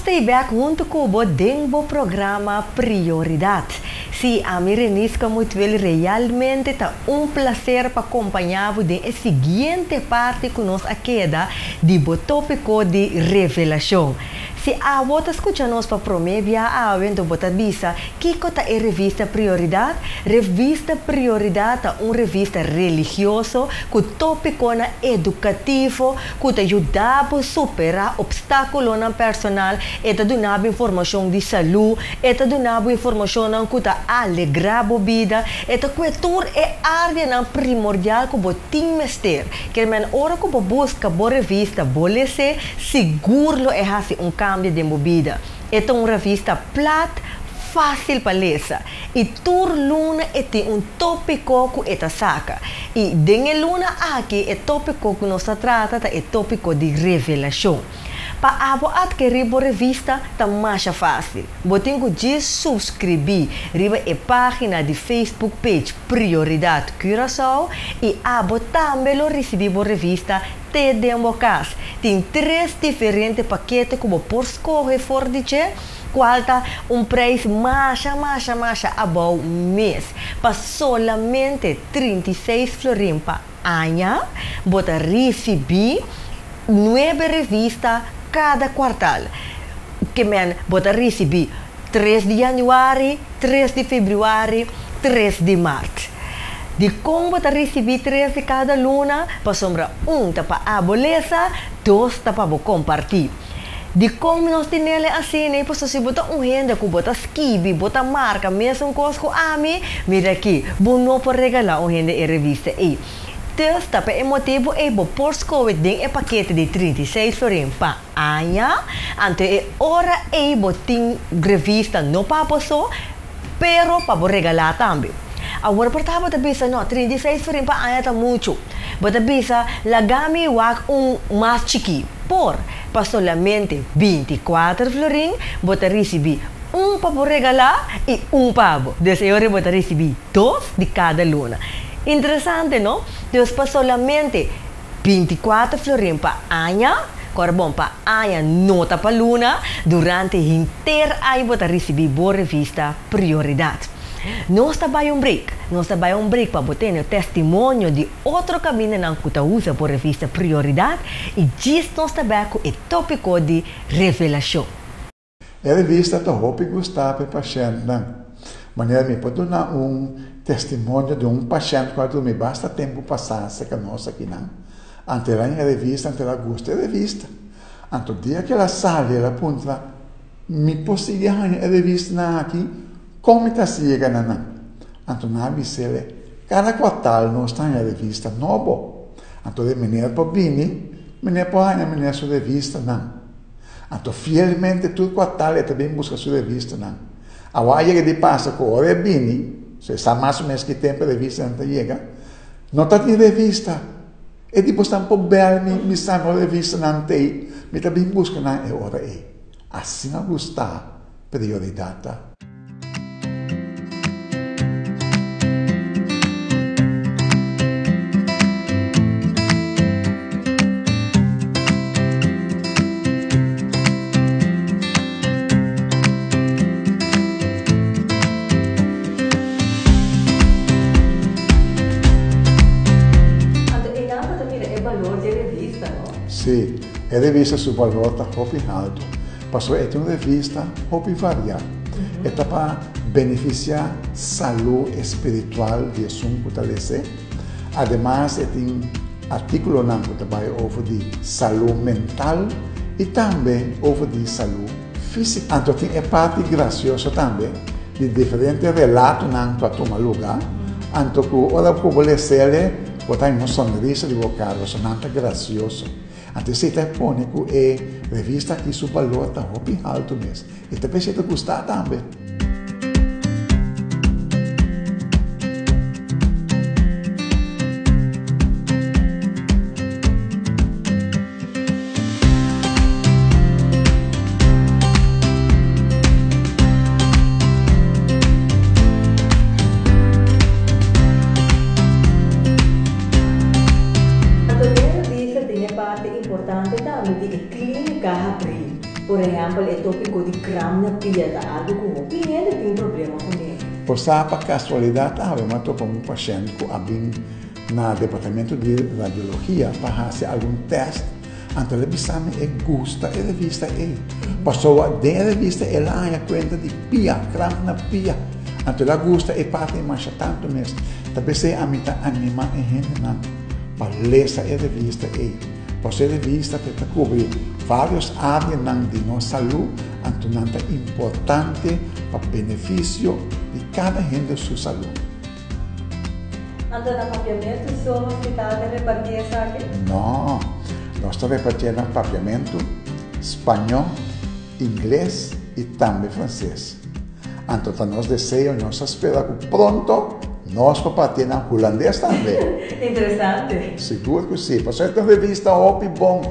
Nos ta bek hunto cu bo den bo programa Prioridad. Si, ami Renisca Mutuel realmente ta un placer pa acompaña bo den e siguiente parti cu nos a keda di bo topico di revelacion. Si abo ta scucha nos pa prome biaha awe, bo ta bisa, Kico ta e revista Prioridad? Revista Prioridad ta un revista religioso cu topiconan educativo cu ta yuda bo supera obstaculonan personal, e ta duna bo informacion di salud, e ta duna bo informacionnan cu ta alegra bo bida, e ta cu tur e areanan primordial cu bo tin mester. Kiermen ora cu bo busca bo revista, bo lese, sigur lo e haci un cambio den bo bida. E ta un revista plat, facil pa lesa. Y tur luna e tin un topico cu e ta saca. Y den e luna aki e topico cu nos ta trata ta e topico di revelacion. Pa abo adkeri bo revista ta masha facil. Bo tin cu djis subscribi riba e pagina di Facebook page Prioridad Curaçao y abo tambe lo ricibi bo revista te den bo cas. Tin tres diferente pakete cu bo por scoge for di dje, cual ta un prijs masha masha masha abou mes. Pa solamente 36 florin pa aña, bo ta ricibi nuebe revista cada kwartaal. Kiermen, bo ta ricibi 3 di januari, 3 di februari, 3 di maart. Di con bo ta ricibi 3 di cada luna? Pasobra 1 ta pa abo lesa, 2 ta pa bo comparti. Di con nos tinele asina, paso si bo ta un hende cu bo ta skibi, bo ta marca mesun cos cu ami, mira aki, bo no por regala un hende e revista ei. Dus ta pa e motibo ei bo por scoge den e pakete di 36 florin pa aña, anto e ora ei bo tin revista no pa bo so, pero pa bo regala tambe. Awor por ta bo ta bisa, no, 36 florin pa aña ta mucho. Bo ta bisa, laga mi wak un mas chiki. Por, pa solamente 24 florin, bo ta ricibi un pa bo regala y un pa bo. Dus e ora bo ta ricibi 2 di cada luna. Interesante, no? Dus pa solamente 24 florin pa aña, corda bon, pa aña no ta pa luna, durante henter aña bo ta ricibi bo revista Prioridad. Nos ta bay un break. Nos ta bay un break pa bo tene testimonio di otro camindanan cu ta usa bo revista Prioridad y djis nos ta bay cu e topico di revelacion. E revista ta hopi gusta pa pashentnan. Manera mi por duna un testimonio di un pashent cu a drumi basta tempo pasa cerca nos akinan. Anto el a haña e revista, anto el a gusta e revista. Anto dia cu el a sali, el a puntra, Mi por sigui haña e revistanan aki? Con mi ta haci yega na nan? Anto nan a bis'el, Cada kwartal nos ta haña revista nobo. Anto de meneer por bini, meneer por haña meneer su revistanan. Anto fielmente tur kwartal e ta bin buska su revistanan. Awor a yega di pasa ku ora e bini, so e sa mas o menos ki tempu e revistanan ta yega, no ta tin revista. E di bosnan por bel mi, bisa mi ora e revistanan t'ei, mi ta bin buska nan e ora ei. Asina gusta Prioridat ta. Anto einan bo ta mira e balor di e revista, no? Sí, e revista su balor ta hopi haltu. Pasobra e ta un revista hopi variá. E ta pa benefisiá salú espiritual di esun ku ta les'é. Ademas e tin artíkulonan ku ta bai over di salú mental i tambe over di salú físiko. Anto tin e parti grasioso tambe di diferente relatonan ku a tuma lugá. Anto ku ora ku bo les'é bo ta haña un sonrisa di bo kara pasobra nan ta grasioso. Anto esei ta pone ku e revista aki su balor ta hopi haltu mes. E ta p'esei ta gusta tambe. Anto den revista tin e parti importante tambe di e clínica habrí. Por ehèmpel, e tópiko di kram na pia ta algu ku hopi hende tin problema kuné. Por sa pa kasualidat awe mi a topa un pashènt ku a bin na departamento di radiologia pa hasi algun tèst, anto el a bisa mi e gusta e revista ei, pasobra den e revista el a haña kuenta di pia, kram na pia, anto el a gusta e parti ei masha tantu mes. Ta p'esei ami ta animá e hendenan pa lesa e revista ei. Pasobra e revista te ta kubri vários áreanan di nos salú, anto nan ta importante pa benefisio di kada hende su salú. Anto na Papiamentu so hospital ta repartí esaki? No, nos ta repartié na Papiamentu, Spañó, Ingles i tambe Franses. Anto ta nos deseo, nos ta spera ku pronto nos por partié na Hulandes tambe. Interesante. Sigur ku si, pasobra e ta un revista hopi bon.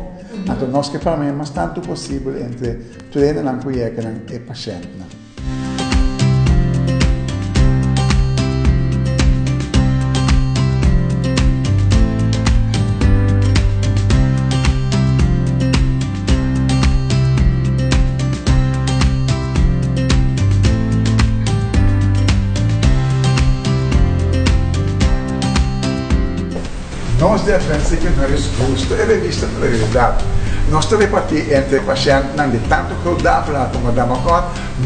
Anto nos ke pamia mas tantu posibel entre tur hendenan ku yega nan e pashèntnan. Nos di Advent Secundaris gusta e revista Prioridad. Nos ta reparti entre pashèntnan di tantu Groot-Davelaar komo Damacor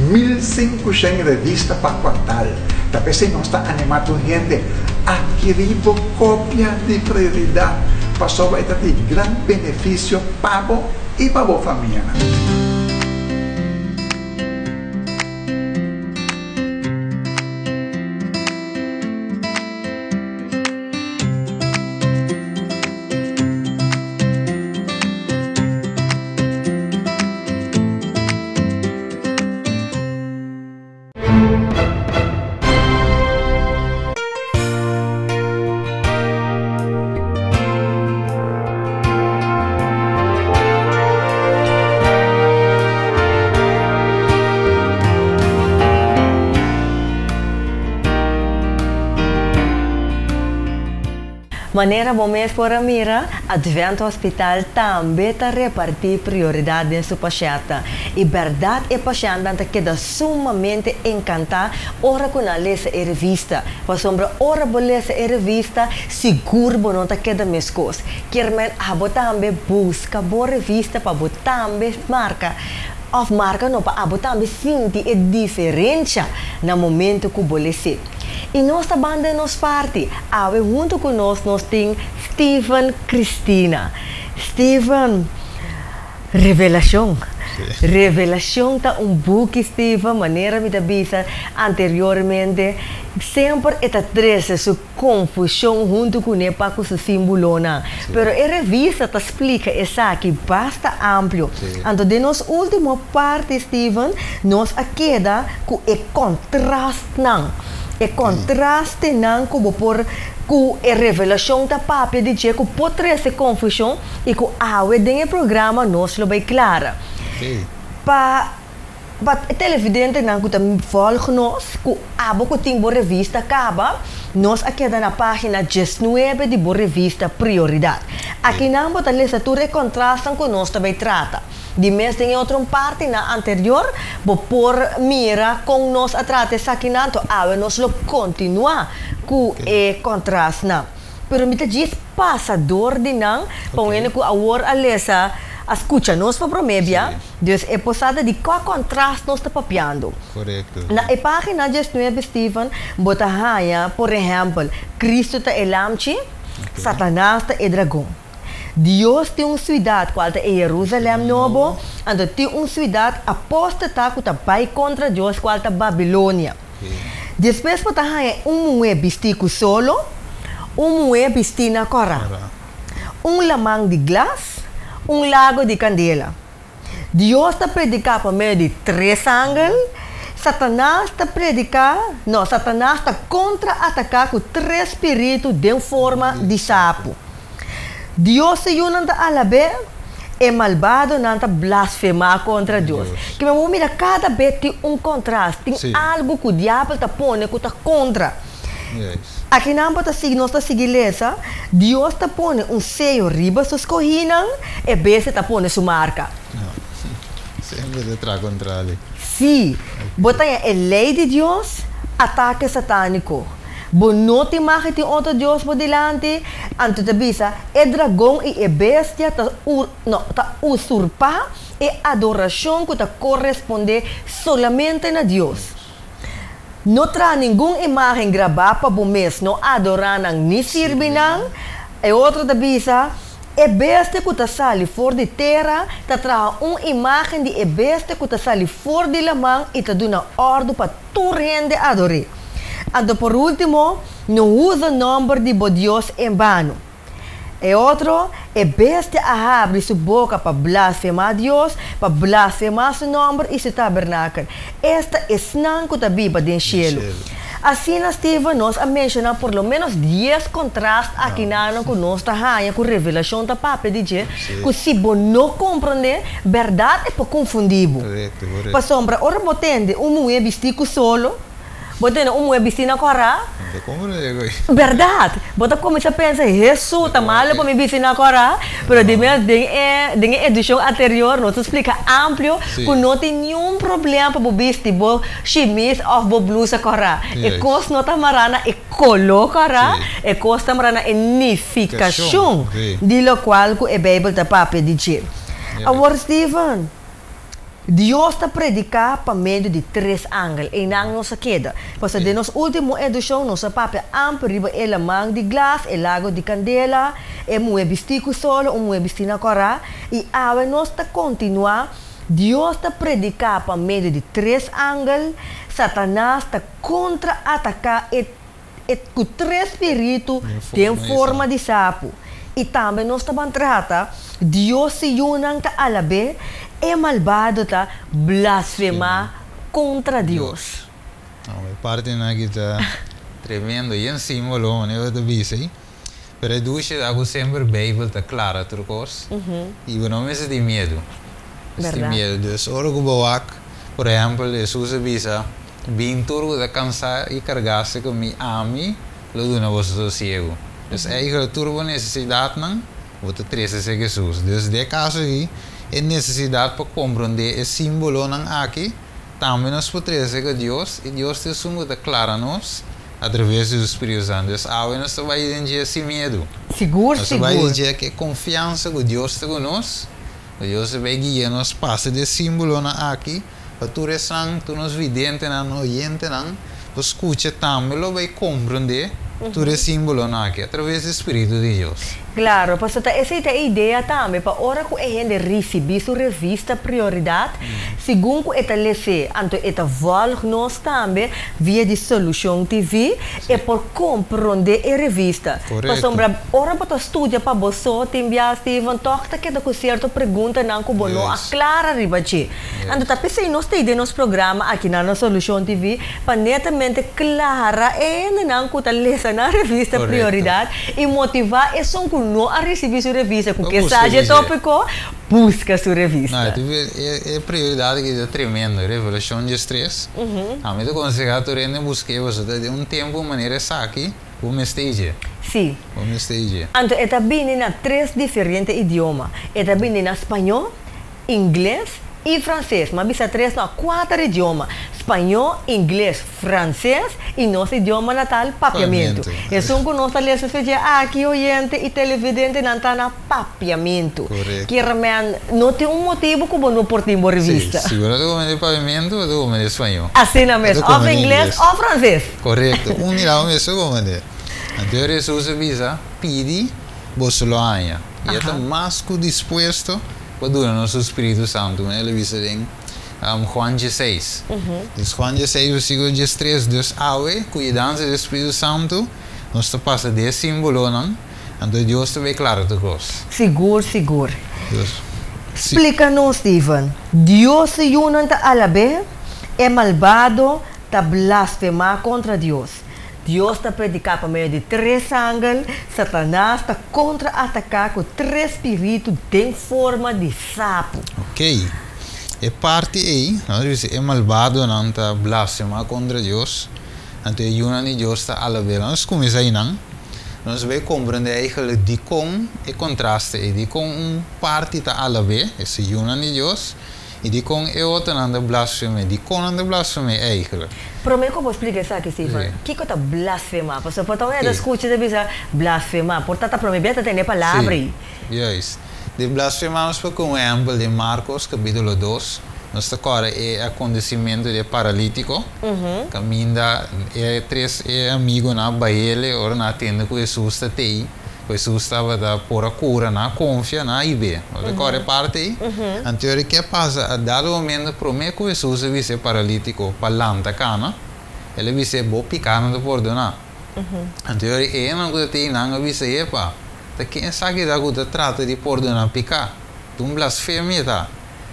1500 revista pa kwartal. Ta p'esei nos ta animá tur hende adkirí bo kopia di Prioridad pasobra e ta di gran benefisio pa bo i pa bo famianan. Manera bo mes por a mira, Advent Hospital tambe ta repartí prioridat den su pashèntnan. I bèrdat e pashèntnan ta keda sumamente enkantá ora ku nan lesa e revista. Pasobra ora bo lesa e revista, sigur bo no ta keda meskos. Kier men abo tambe buska bo revista pa bo tambe marka òf marka no pa abo tambe sinti e diferensha na momento ku bo les'é. I nos ta ban den nos parti. Awe huntu ku nos nos tin Steven Cristina. Steven, Revelashon. Revelashon ta un buki, Steven, manera mi ta bisa anteriormente, semper e ta trese su konfushon huntu kuné pa ku su símbolonan. Pero e revista ta splika esaki basta amplio. Anto den nos último parti, Steven, nos a keda ku e kontrastnan. E kontrastenan ku bo por, ku e revelashon ta papia di dje ku por trese konfushon i ku awe den e programa nos lo bai klara. Pa pa e televidentenan ku ta vòlg nos, ku abo ku tin bo revista kaba, nos a keda na página diesnuebe di bo revista Prioridat. Akinan bo ta lesa tur e kontrastnan ku nos ta bai trata. Di mes den e otro partinan anterior bo por mira kon nos a trata esakinan, anto awe nos lo kontinuá ku e kontrastnan. Pero mi ta djis pasa dor di nan pa un hende ku awor a lesa, a skucha nos pa promé bia. Dus e posada di kua kontrast nos ta papiando. Na e página diesnuebe, Steven, bo ta haña, por ehèmpel, Kristu ta e lamchi, Satanas ta e dragon. Dios tin un siudat kual ta e Jerusalèm Nobo, anto tin un siudat apóstata ku ta bai kontra Dios kual ta Babilonia. Despues bo ta haña un muhé bistí ku solo, un muhé bistí na kòrá, un laman di glas, un lago di kandela. Dios ta prediká pa medio di tres angel, Satanas ta prediká, no, Satanas ta kontra-ataká ku tres spiritu den forma di sapu. Dios su yunan ta alab'é, e malbadonan ta blasfemá kontra Dios. Kiba bo mira kada be tin un kontrast, tin algu ku diabel ta pone ku ta kontra. Akinan bo ta sigui, nos ta sigui lesa, Dios ta pone un seyo riba su skohínan, e bestia ta pone su marka. Semper ta traha kontra. Sí, bo ta e lei di Dios, atake satániko. Bo no tin mag di tin otro Dios bo dilanti, anto ta bisa, e dragon i e bestia ta, no, ta usurpá e adorashon ku ta korespondé solamente na Dios. No traha ningun imágen grabá pa bo mes, no adorá nan ni sirbi nan. E otro ta bisa, e bestia ku ta sali for di tera ta traha un imágen di e bestia ku ta sali for di laman i ta duna òrdu pa tur hende ador'é. Anto por último, no usa nòmber di bo Dios en bano. E otro, e bestia a habri su boka pa blasfemá Dios, pa blasfemá su nòmber i su tabernakel, esta esnan ku ta biba den shelu. Asina, Steven, nos a menshoná por lo ménos 10 kontrast aki nan ku nos ta haña ku Revelashon ta papia di dje, ku si bo no komprondé, bèrdat e por konfundí bo. Korekto, korekto. Pasobra ora bo tende un muhé bistí ku solo, bo tende un muhé bistí na kòrá. Bo ta komprondé koe. Bèrdat! Bo ta kuminsá pensa, Hesu, ta malu pa mi bisti na kòrá? Pero di mes den e edishon anterior nos a splika amplio ku no tin niun problema pa bo bisti bo shimis òf bo blusa kòrá. E kos no ta mará na e koló kòrá, e kos ta mará na e nifikashon di lokual ku e Beibel ta papia di dje. Awor Steven, Dios ta prediká pa medio di tres angel. Einan nos a keda. Pasobra den nos último edishon nos a papia amper riba e laman di glas, e lago di kandela, e muhé bistí ku solo, un muhé bistí na kòrá. I awe nos ta kontinuá, Dios ta prediká pa medio di tres angel, Satanas ta kontra-ataká e e ku tres spiritu den forma di sapu. I tambe nos ta ban trata, Dios si yunan ta alab'é, e malbado ta blasfemá kontra Dios. No, e partinan aki ta tremendo i en símbolo, manera bo ta bisa ei. Pero e dushi ta ku semper Beibel ta klara tur kos i bo no mester tin miedu. Mester tin miedu. Dus ora ku bo wak, por ehèmpel, Hesus a bisa, Bin tur ku ta kansá i kargá se ku mi, ami lo duna boso sosiegu. Dus eigenlijk tur bo nesesidatnan bo ta trese serka Hesus. Dus den e kaso aki e nesesidat pa komprondé e símbolonan aki tambe nos por trese serka Dios i Dios ta esun ku ta klara nos atraves di su Spiritu Santu. Dus awe nos ta bai den dje sin miedu. Sigur, Nos ta bai sigur. den dje ku e konfiansa ku Dios ta ku nos, ku Dios ta bai guia nos pasa di e símbolonan aki. Pa tur esnan, tur nos videntenan, oyentenan, por skucha tambe lo bai komprendé tur e símbolonan aki atraves di spiritu di Dios. Klaro, pasobra ta esei ta e idea tambe, pa ora ku e hende risibí su revista Prioridat, segun ku e ta les'é, anto e ta vòlg nos tambe via di Solushon TV, e por komprondé e revista. Pasobra ora bo ta studia pa bo so, tin bia, Steven, tòg ta keda ku sierto preguntanan ku bo no a klara riba dje. Anto ta p'esei nos ta den nos programa aki na na Solucion TV pa netamente klara e hendenan ku ta lesa nan revista Prioridad i motivá esun ku no a risibí su revista ku ke sa dje tópiko, buska su revista. No, e Prioridad aki ta tremendo, Revelashon 13. Ami ta konsehá tur hende busk'é pasobra ta den un tempu manera esaki bo mester dje. Sí. Bo mester dje. Anto e ta bini na tres diferente idioma. E ta bini na spañó, Ingles i franses. M'a bisa tres no, kuater idioma, spañó, ingles, franses i nos idioma natal, papiamentu. Esun ku nos ta lesa fecha aki, oyente i televidentenan ta na papiamentu. Kier men no tin un motibu ku bo no por tin bo revista. Si, si bo no ta komende papiamentu, bo ta komende spañó. Asina mes, òf ingles òf franses. Korekto, un di nan mes ta komende. Anto Hesus a bisa, Pidi, boso lo haña. I e ta mas ku dispuesto pa duna nos su Spiritu Santu, manera el a bisa den Juan 16. Dus Juan 16 versíkulo 13, Dus awe, ku yudansa di e Spiritu Santu, nos ta pasa di e símbolonan, anto Dios ta bay klara tur kos. Sigur, sigur. Dus, si. Splika nos, Steven. Dios su yunan ta alab'é, e malbado ta blasfemá kontra Dios. Dios ta prediká pa medio di tres angel, Satanas ta kontra-ataká ku tres spiritu den forma di sapu. Ok. E parti ei, nos bisa e malbadonan ta blasfemá kontra Dios, anto e yunan di Dios ta alab'é. Nos kuminsá einan, nos bai komprendé eigentlik dikon e kontraste ei, dikon un parti ta alab'é, e yunan di Dios, I dikon e otronan ta blasfem'é? Dikon nan ta blasfem'é eigenlijk? Promé ku bo splika esaki, Steven, kiko ta blasfemá? Pasobra por ta un hende ta skucha ta bisa blasfemá, por ta ta promé bia ta tende e palabra ei. Sí, juist. Di blasfemá nos por ku un ehèmpel den Markos kapítulo dos, nos ta kòrda e akontesimentu di e paralítiko, kaminda e tres e amigunan a bai el ora nan a tende ku Hesus ta tei. Ku Hesus tabata por a kura nan a konfia, nan a hib'é. Bo ta kòrda e parti ei? Anto ora ke a pasa, a dado momento promé ku Hesus a bisa e paralítiko pa lanta kana, el a bis'é, Bo pikánan ta pordoná. Anto ora e hendenan ku ta tei nan a bisa, Epa, ta ken esaki ta ku ta trata di pordoná piká? Ta un blasfemia ta.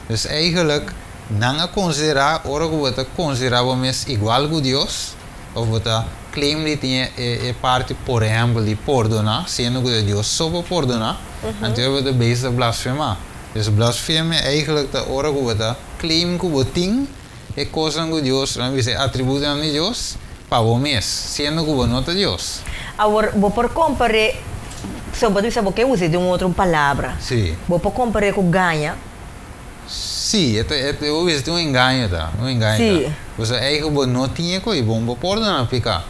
Dus eigelijk nan a konsiderá, ora ku bo ta konsiderá bo mes igual ku Dios, Of bo ta claim di tin e parti por ehempel di pordona, siendo cu ta Dios so por pordona, anto bo ta bezig ta blasfema. Dus blasfemia eigenlijk ta ora cu bo ta claim cu bo tin e cosnan cu Dios, laat me bisa e atributonan di Dios, pa bo mes, siendo cu bo no ta Dios. Awor, bo por compare, so bo ta bisa bo ke usa di un otro palabra, bo por compare cu gaña? Sí, e ta, e ta, bo bisa tin un engaño ta, un engaño ta. Pasobra eigen bo no tin e koe bon, bo por duna piká.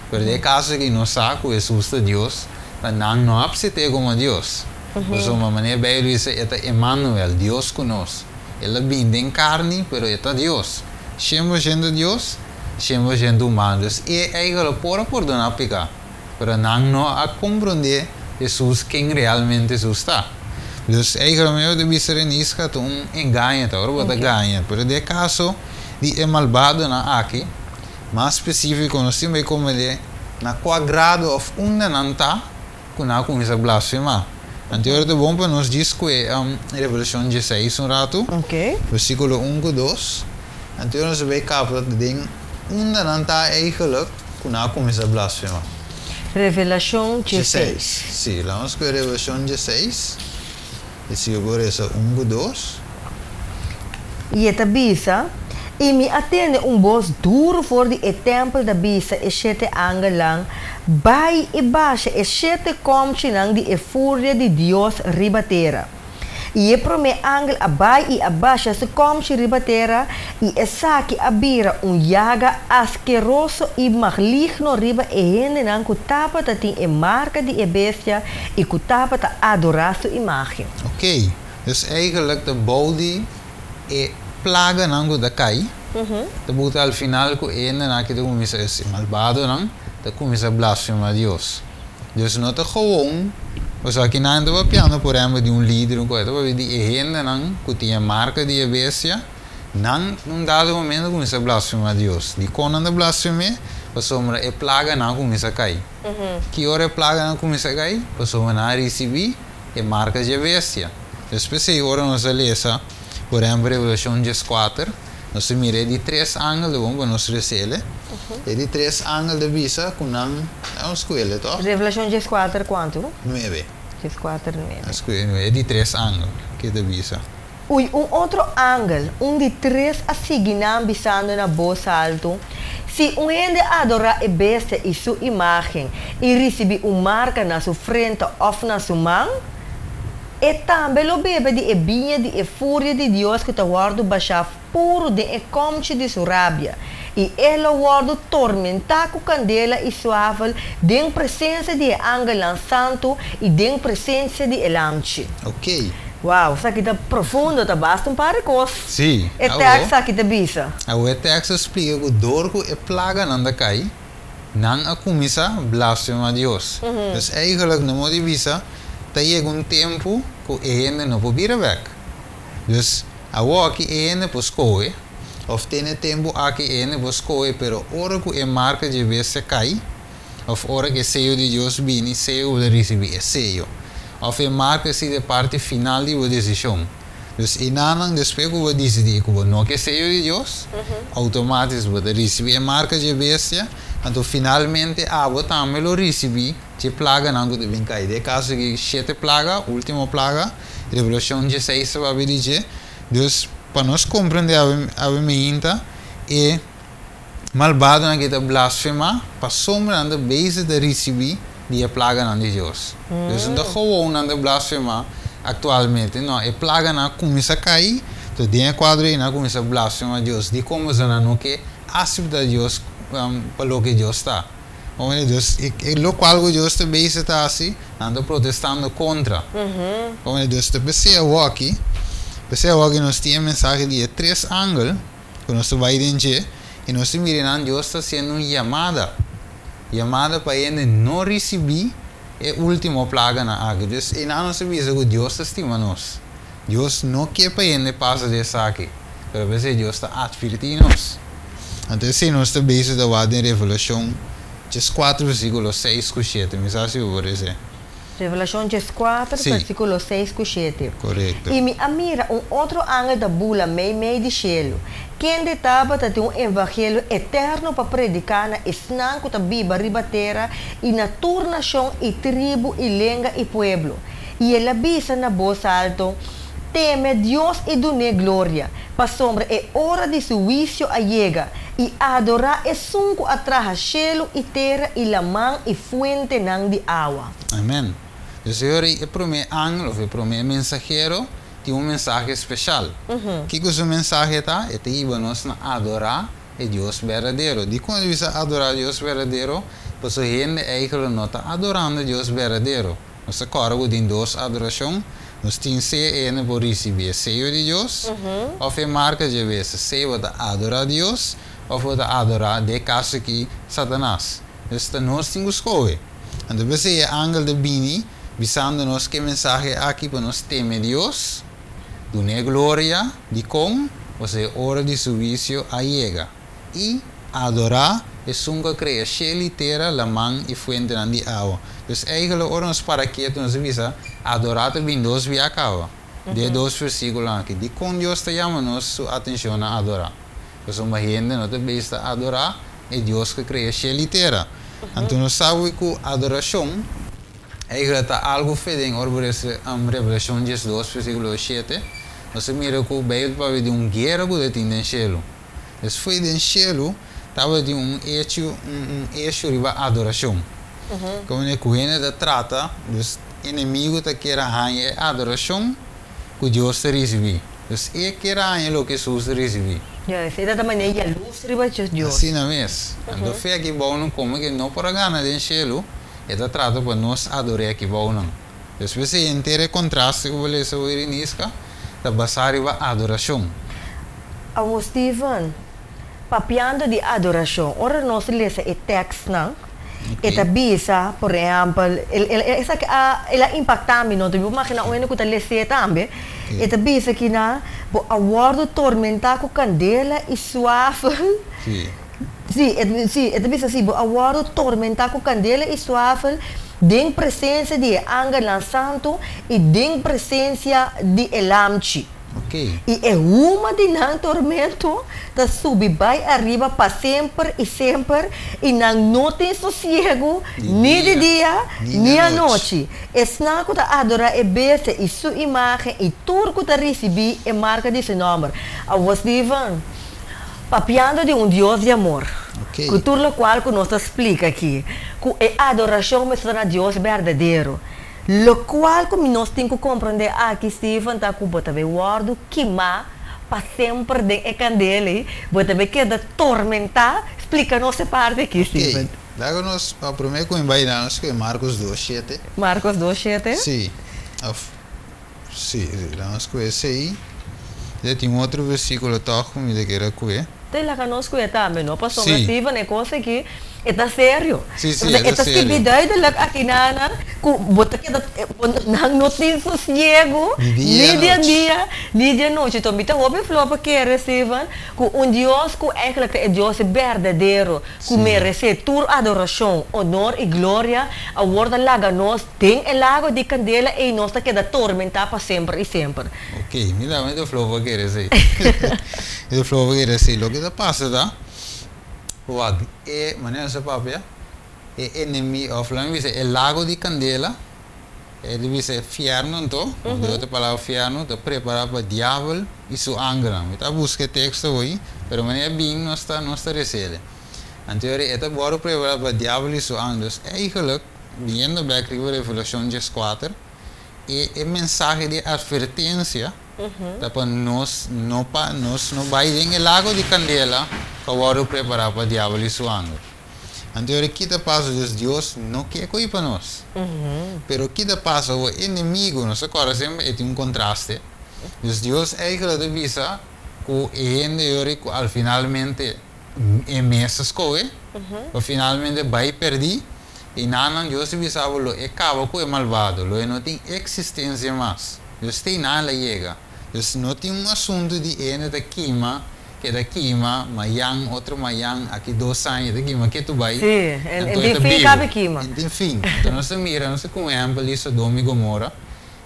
Pero den e kaso aki nos sa ku Hesus ta Dios, ta nan no apsept'é komo Dios. Pasobra manera Beibel bisa e ta Emmanuel, Dios ku nos. El a bini den karni, pero e ta Dios. 100% Dios, 100% humano. Dus e eigen lo por a pordoná piká. Pero nan no a komprondé Hesus ken realmente Hesus ta. Dus eigenlijk mi ta bisa Reniska ta un engaño ta ora bo ta gaña. Pero den e kaso di e malbadonan aki, mas spesífiko nos tin bai komprendé na kua grado òf unda nan ta ku nan a kuminsá blasfemá. Anto ora ta bon pa nos djis kue Revelashon dieseis un ratu, versíkulo un ku dos. Anto ora nos a bai kapta den unda nan ta eigenlijk ku nan a kuminsá blasfemá. Revelashon dieseis. Sí, laat nos kue Revelashon dieseis, i si bo resa un ku dos. I e ta bisa, I mi a tende un bos duru for di e tèmpel ta bisa e shete angelnan, Bai i basha e shete kòmchinan di e furia di Dios riba tera. I e promé angel a bai i a basha su kòmchi riba tera, i esaki a bira un yaga askeroso i magligno riba e hendenan ku tabata tin e marka di e bestia i ku tabata adorá su imágen. Oké, dus eigenlijk ta bou di e plaganan ku ta kai, ta buta al final ku e hendenan aki ta kuminsá, e malbadonan ta kuminsá blasfemá Dios. Dus no ta gewoon, pasobra aki nan ta papiando por ehempel di un lider, un cosa, ta papia di e hendenan ku tin e marka di e bestia, nan na un dado momento kuminsá blasfemá Dios. Dikon nan ta blasfem'é? Pasobra e plaganan a kuminsá kai. Ki ora e plaganan a kuminsá kai? Pasobra nan a risibí e marka dje bestia. Dus p'esei ora nos a lesa, por ehempel, Revelashon dieskuater, nos ta mira e di tres angel, ta bon pa nos resele, e di tres angel ta bisa ku nan a un skuele, tòg? Revelashon dieskuater kuantu? Nuebe. Dieskuater nuebe. A skuele nuebe, e di tres angel ke ta bisa. Ui un otro angel, un di tres a sigui nan bisando na bos altu, Si un hende adorá e bestia i su imágen i risibí un marka na su frenta òf na su man, e tambe lo bebe di e biña di e furia di Dios ku ta wòrdu bashá puru den e kòmchi di su rabia, i e lo wòrdu tormentá ku kandela i suafel den presensia di e angelnan santu i den presensia di e Lamchi. Oké. Wow, esaki ta profundo, ta basta un par di kos. Sí, E awor. tekst aki ta bisa. Awor e tekst ta splika ku dor ku e plaganan ta kai, nan a kuminsá blasfemá Dios. Dus eigenlijk no mor di bisa, ta yega un tempu ku e hende no por bira bèk. Dus awor aki e hende por skohe, òf tene tempu aki e hende por skohe, pero ora ku e marka dje bestia kai, Of ora ku e seyo di Dios bini, seyo ku bo ta risibí e seyo. Of e marka si ta e parti final di bo desishon. Dus enanan despues ku bo disidí ku bo no ke seyo di Dios, outomátis bo ta risibí e marka dje bestia, anto finalmente abo tambe lo risibí dje plaganan ku ta bin kai. Den e kaso aki shete plaga, último plaga, Revelashon dieseis ta papia di dje. Dus pa nos komprendé awe awe meinta e. Malbadonan ki ta blasfemá pasobra nan ta bezig ta risibí di e plaganan di Dios. Dios no ta gewoon nan ta blasfemá aktualmente, no, e plaganan a kuminsá kai, Anto, den e kuadro ei nan a kuminsá blasfemá Dios. Dikon boso nan no ke aseptá Dios pa loke Dios ta? Bo mira, Dios, e lokual ku Dios ta bezig ta hasi, nan ta protestando kontra. Bo mira, Dios ta p'esei awoki, p'esei awoki nos tin e mensahe di e tres angel ku nos ta bai den dje, i nos ta mira nan Dios ta hasiendo un yamada, yamada pa hende no risibí e último plaganan aki. Dus einan nos ta bisa ku Dios ta stima nos. Dios no ke pa hende pasa di esaki, pero p'esei Dios ta atvirtí nos. Anto esei nos ta bezig ta wak den Revelashon 14 versíkulo 6 ku 7. Mi sa si bo por esei. Revelashon 14, versíkulo 6 ku 7. Korekto. I mi a mira un otro angel ta bula mei mei di shelu, kende tabatin un evangelio eterno pa prediká na esnan ku ta biba riba tera i na tur nashon i tribu i lenga i pueblo. I el a bisa na bos altu: Teme Dios i dun'é gloria, pasobra e ora di su huisio a yega, i adorá esun ku a traha shelu i tera i laman i fuentenan di awa. Amèn. Señor, e promé angel, òf e promé mensahero, tin un mensahe spesial. Kiko su mensahe ta? E ta hiba nos na adorá e Dios berdadero. Dikon e bisa adorá Dios berdadero? Pasobra hende eigenlijk no ta adorando Dios berdadero. Nos ta kòrda ku tin dos adorashon. Nos tin sea hende por risibí e seyo di Dios, òf e marka di bestia. Sea bo ta adorá Dios, òf bo ta adorá, den kaso aki, Satanas. Dus nos tin ku skohe. Anto, p'esei e angel ta bini, bisando nos ku e mensahe aki pa nos teme Dios, dun'é gloria, dikon, pasobra e ora di su huisio a yega. I adorá esun ku a krea shelu i tera, laman i fuentenan di awa. Dus eigenlijk, ora nos para ketu, nos bisa, adorá ta bin dos bia kaba. Den dos versíkulo aki. Dikon Dios ta yama nos su atenshon na adorá? Pasobra hende no ta bezig ta adorá e Dios ku a krea shelu i tera. Anto nos sa ku adorashon eigenlijk ta algu fe den ora Revelashon 12 versíkulo 7. Nos ta mira ku Beibel papia di un guera ku tin den shelu. Dus for di den shelu tabatin un hecho, un issue riba adorashon. Komo ku hende ta trata, dus enemigu ta ke haña e adorashon ku Dios ta risibí. Dus e ke haña loke Hesus ta risibí. Ja, esei ta manera yalurs riba Dios. Asina mes. Anto fe aki bou no komo ku no por gana den shelu, e ta trata pa nos adorá aki bou no. Despues e henter kontraste ku bo a lesa Niska, ta basá riba adorashon. Amo Steven, papiando di adorashon, ora nos lesa e tekstonan, e ta bisa, por ehèmpel, esaki el a impaktá mi, no? Mi imaginá un ku ta lesa tambe. E ta bisa ku nan, bo a wòrdu tormentá ku kandela i suafel. Sí, e ta bisa asina, bo a wòrdu tormentá ku kandela i suafel den presensia di angelnan santu i den presensia di e Lamchi. I e huma di nan tormento ta subi bai ariba pa semper i semper i nan no tin sosiegu ni di dia ni anochi. Esnan ku ta adorá e bestia i su imagen i tur ku ta risibí e marka di su nòmber. Awor Steven, papiando di un Dios di amor, ku tur lokual ku nos ta splika aki, ku e adorashon mester na Dios berdadero. Lokual ku nos tin ku komprondé aki, Steven, ta ku bo ta bai wòrdu kimá pa semper den e kandela, bo ta bai keda tormentá. Splika nos e parti aki, Steven. Laga nos, pa promé ku bai nos ku Marcos 2:7. Marcos 2:7? Sí. Of, sí, nos ku esei. E tin otro versíkulo toch ku mi ke ku e. Te laga nos ku tambe, no? Pasobra Steven, e kos aki, e ta serio. Sí, e ta serio. Duidelijk aki na ku bo ta keda nan no tin sosiegu ni di dia ni di anochi. Anto, mi ta hopi flou pa kere, Steven, ku un Dios ku eigenlijk e Dios berdadero, ku meresé tur adorashon, honor i gloria, awor ta laga nos den e lago di kandela i nos ta keda tormentá pa semper i semper. Ok, mira, mi ta flou pa kere esei. Mi ta flou pa kere esei. Loke ta pasa ta, wak, e manera sa papia, e enemigu, òf laga mi bisa, e lago di kandela, e ta bisa fièrnu anto, di otro palabra fièrnu, ta prepará pa diabel i su angelnan. Mi ta buska e teksto ei, pero manera bin nos ta resele. Anto, e ta wòrdu prepará pa diabel i su angel. Dus eigenlijk, viendo back riba Revelashon 4, e mensahe di atvertensia. Ta pa nos no pa nos no bai den e lago di kandela ku a wòrdu prepará pa diabel i su angel. Anto ora ki ta pasa dus Dios no ke ko'i pa nos. Pero ki ta pasa ku e enemigu, nos ta kòrda semper e tin un kontraste. Dus Dios eigentlik ta bisa ku e hende yori ku al finalmente e mes ta skohe, pa finalmente bai pèrdí, i nan Dios ta bisa bo lo e kaba ku e malbado, lo e no tin eksistensia mas. Dus te nan la yega. Dus no tin un asuntu di e hende ta kima, keda kima, mayan, otro mayan, aki 2 aña ta kima ketu bai. Sí, en Anto tin e ta fin bibu. kabe kima. En tin fin. Anto nos ta mira, nos ta ku un ehèmpel di Sodoma i Gomora.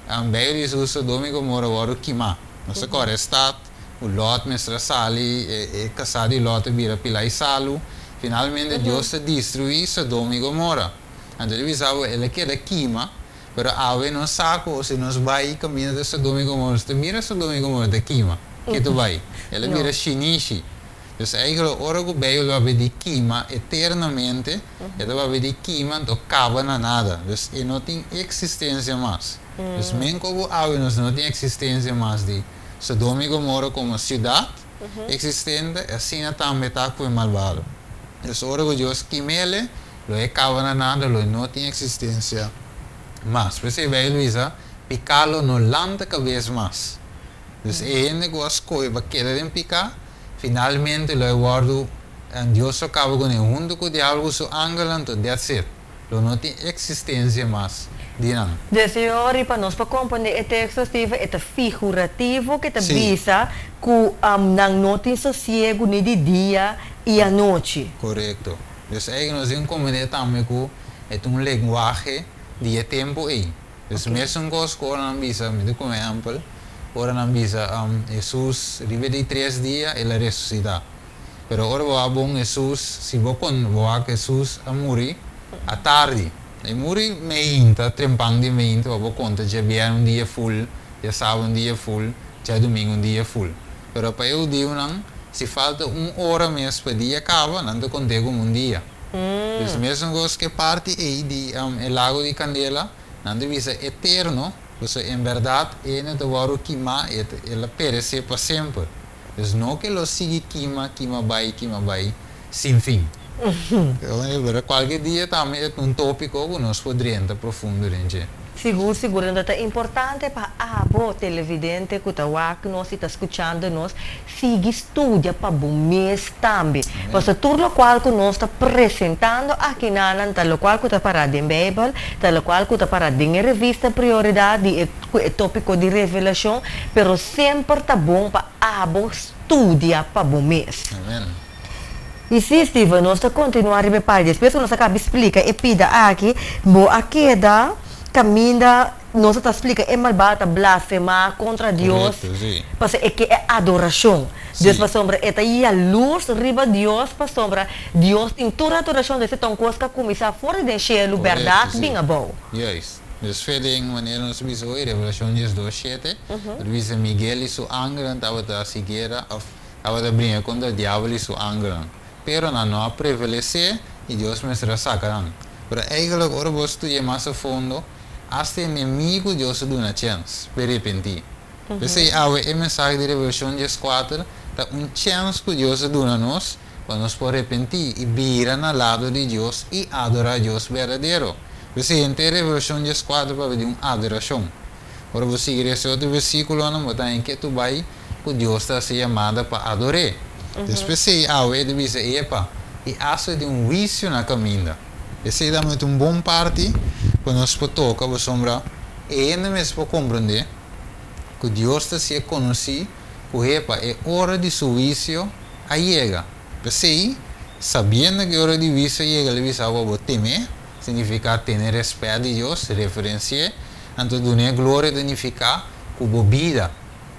Bijbel bisa ku Sodoma i Gomora wòrdu kimá. Nos ta kòrda e stat, ku Lot mester a sali, e kasá di Lot a bira pilá i salu. Finalmente Dios ta destruí Sodoma i Gomora. Anto el a bisa bo, el a keda kima, pero awe nos sa ku si nos bai kaminda di Sodoma i Gomora, nos ta mira Sodoma i Gomora ta kima. Ketu bai. El a No. bira shinishi. Dus eigenlijk ora ku Bijbel papia di kima eternamente, e ta papia di kima anto kaba na nada. Dus e no tin eksistensia mas. Dus men komo awe nos no tin eksistensia mas di Sodoma i Gomora komo siudat eksistente, asina tambe ta ku e malbado. Dus ora ku Dios kim'é, lo e kaba na nada, lo e no tin eksistensia mas. P'esei Bijbel bisa, piká lo no lanta kabes mas. Dus e hende ku a skohe pa keda den piká, finalmente lo e wòrdu, Dios lo kaba kuné huntu ku diabel ku su angelnan, anto that's it. Lo no tin eksistensia mas di nan. De Señor, i pa nos pa komprondé e teksto, Steven, e ta figurativo ku ta bisa ku nan no tin sosiegu ni di dia i anochi. Korekto. Dus eigenlijk nos tin komprondé tambe ku e ta un lenguahe di e tempu ei. Dus mesun kos ku ora nan bisa, mi ta ku un ehèmpel, ora nan bisa Hesus riba di 3 dia el a resusitá. Pero ora bo a bon Hesus, si bo kon bo wak Hesus a muri atardi. E muri meinta, trempan di meinta, pa bo konta djabièrnè un dia full, djasabra un dia full, djadumingu un dia full. Pero pa e hudiunan, si falta un ora mes pa dia kaba, nan ta kont'é komo un dia. Dus mesun kos ku e parti ei di e lago di kandela, nan ta bisa eterno, pasobra en bèrdat e no ta wòrdu kimá, el a peresé pa semper. Dus no ku lo sigui kima, kima bai, sin fin. Pero kualke dia tambe ta un tópiko ku nos por drenta profundo den dje. Sigur, sigur. Anto ta importante pa abo televidente ku ta wak nos i ta skuchando nos, sigui studia pa bo mes tambe. Pasobra tur lokual ku nos ta presentando aki nan, ta lokual ku ta pará den Bijbel, ta lokual ku ta pará den revista Prioridat, di e tópiko di revelashon, pero semper ta bon pa abo studia pa bo mes. Amen. I sí, Steven, nos ta kontinuá riba e despues ku nos a kaba splika e pida aki, bo a keda kaminda nos ta splika e malbado ta blasfemá kontra Dios. Korekto, sí. Pasobra e ke e adorashon. Dios pasobra e ta yalurs riba Dios, pasobra Dios tin tur adorashon, dus ta un kos ku a kuminsá for di shelu, bèrdat, bin abou. Juist. Dus verder in wanneer nos bisa hoy, Revelashon 12:7, bisa Miguel i su angelnan tabata hasi guera, òf tabata bringa kontra diabel i su angelnan. Pero nan no a prevalesé i Dios mester a saka nan. Pero eigenlijk ora bo studia mas a fondo, hasta enemigu Dios a duna chèns pa arepentí. P'esei awe e mensahe di Revelashon 14 ta un chèns ku Dios a duna nos pa nos por arepentí i bira na lado di Dios i adorá Dios berdadero. P'esei henter Revelashon 14 ta papia di un adorashon. Ora bo sigui e otro versíkulonan, bo ta haña ku bai ku Dios ta hasi yamada pa ador'é. Despues ei awe e bisa epa i hasta di un huisio na kaminda. Esei ta un bon parti ku nos por toka pasobra e hende mes por komprondé ku Dios ta hasié konosí ku epa e ora di su huisio a yega. P'esei, sabiendo ku e ora di huisio a yega, el a bisa bo teme, signifiká tene rèspèt di Dios, reverensi'é, anto dun'é gloria signifiká ku bo bida.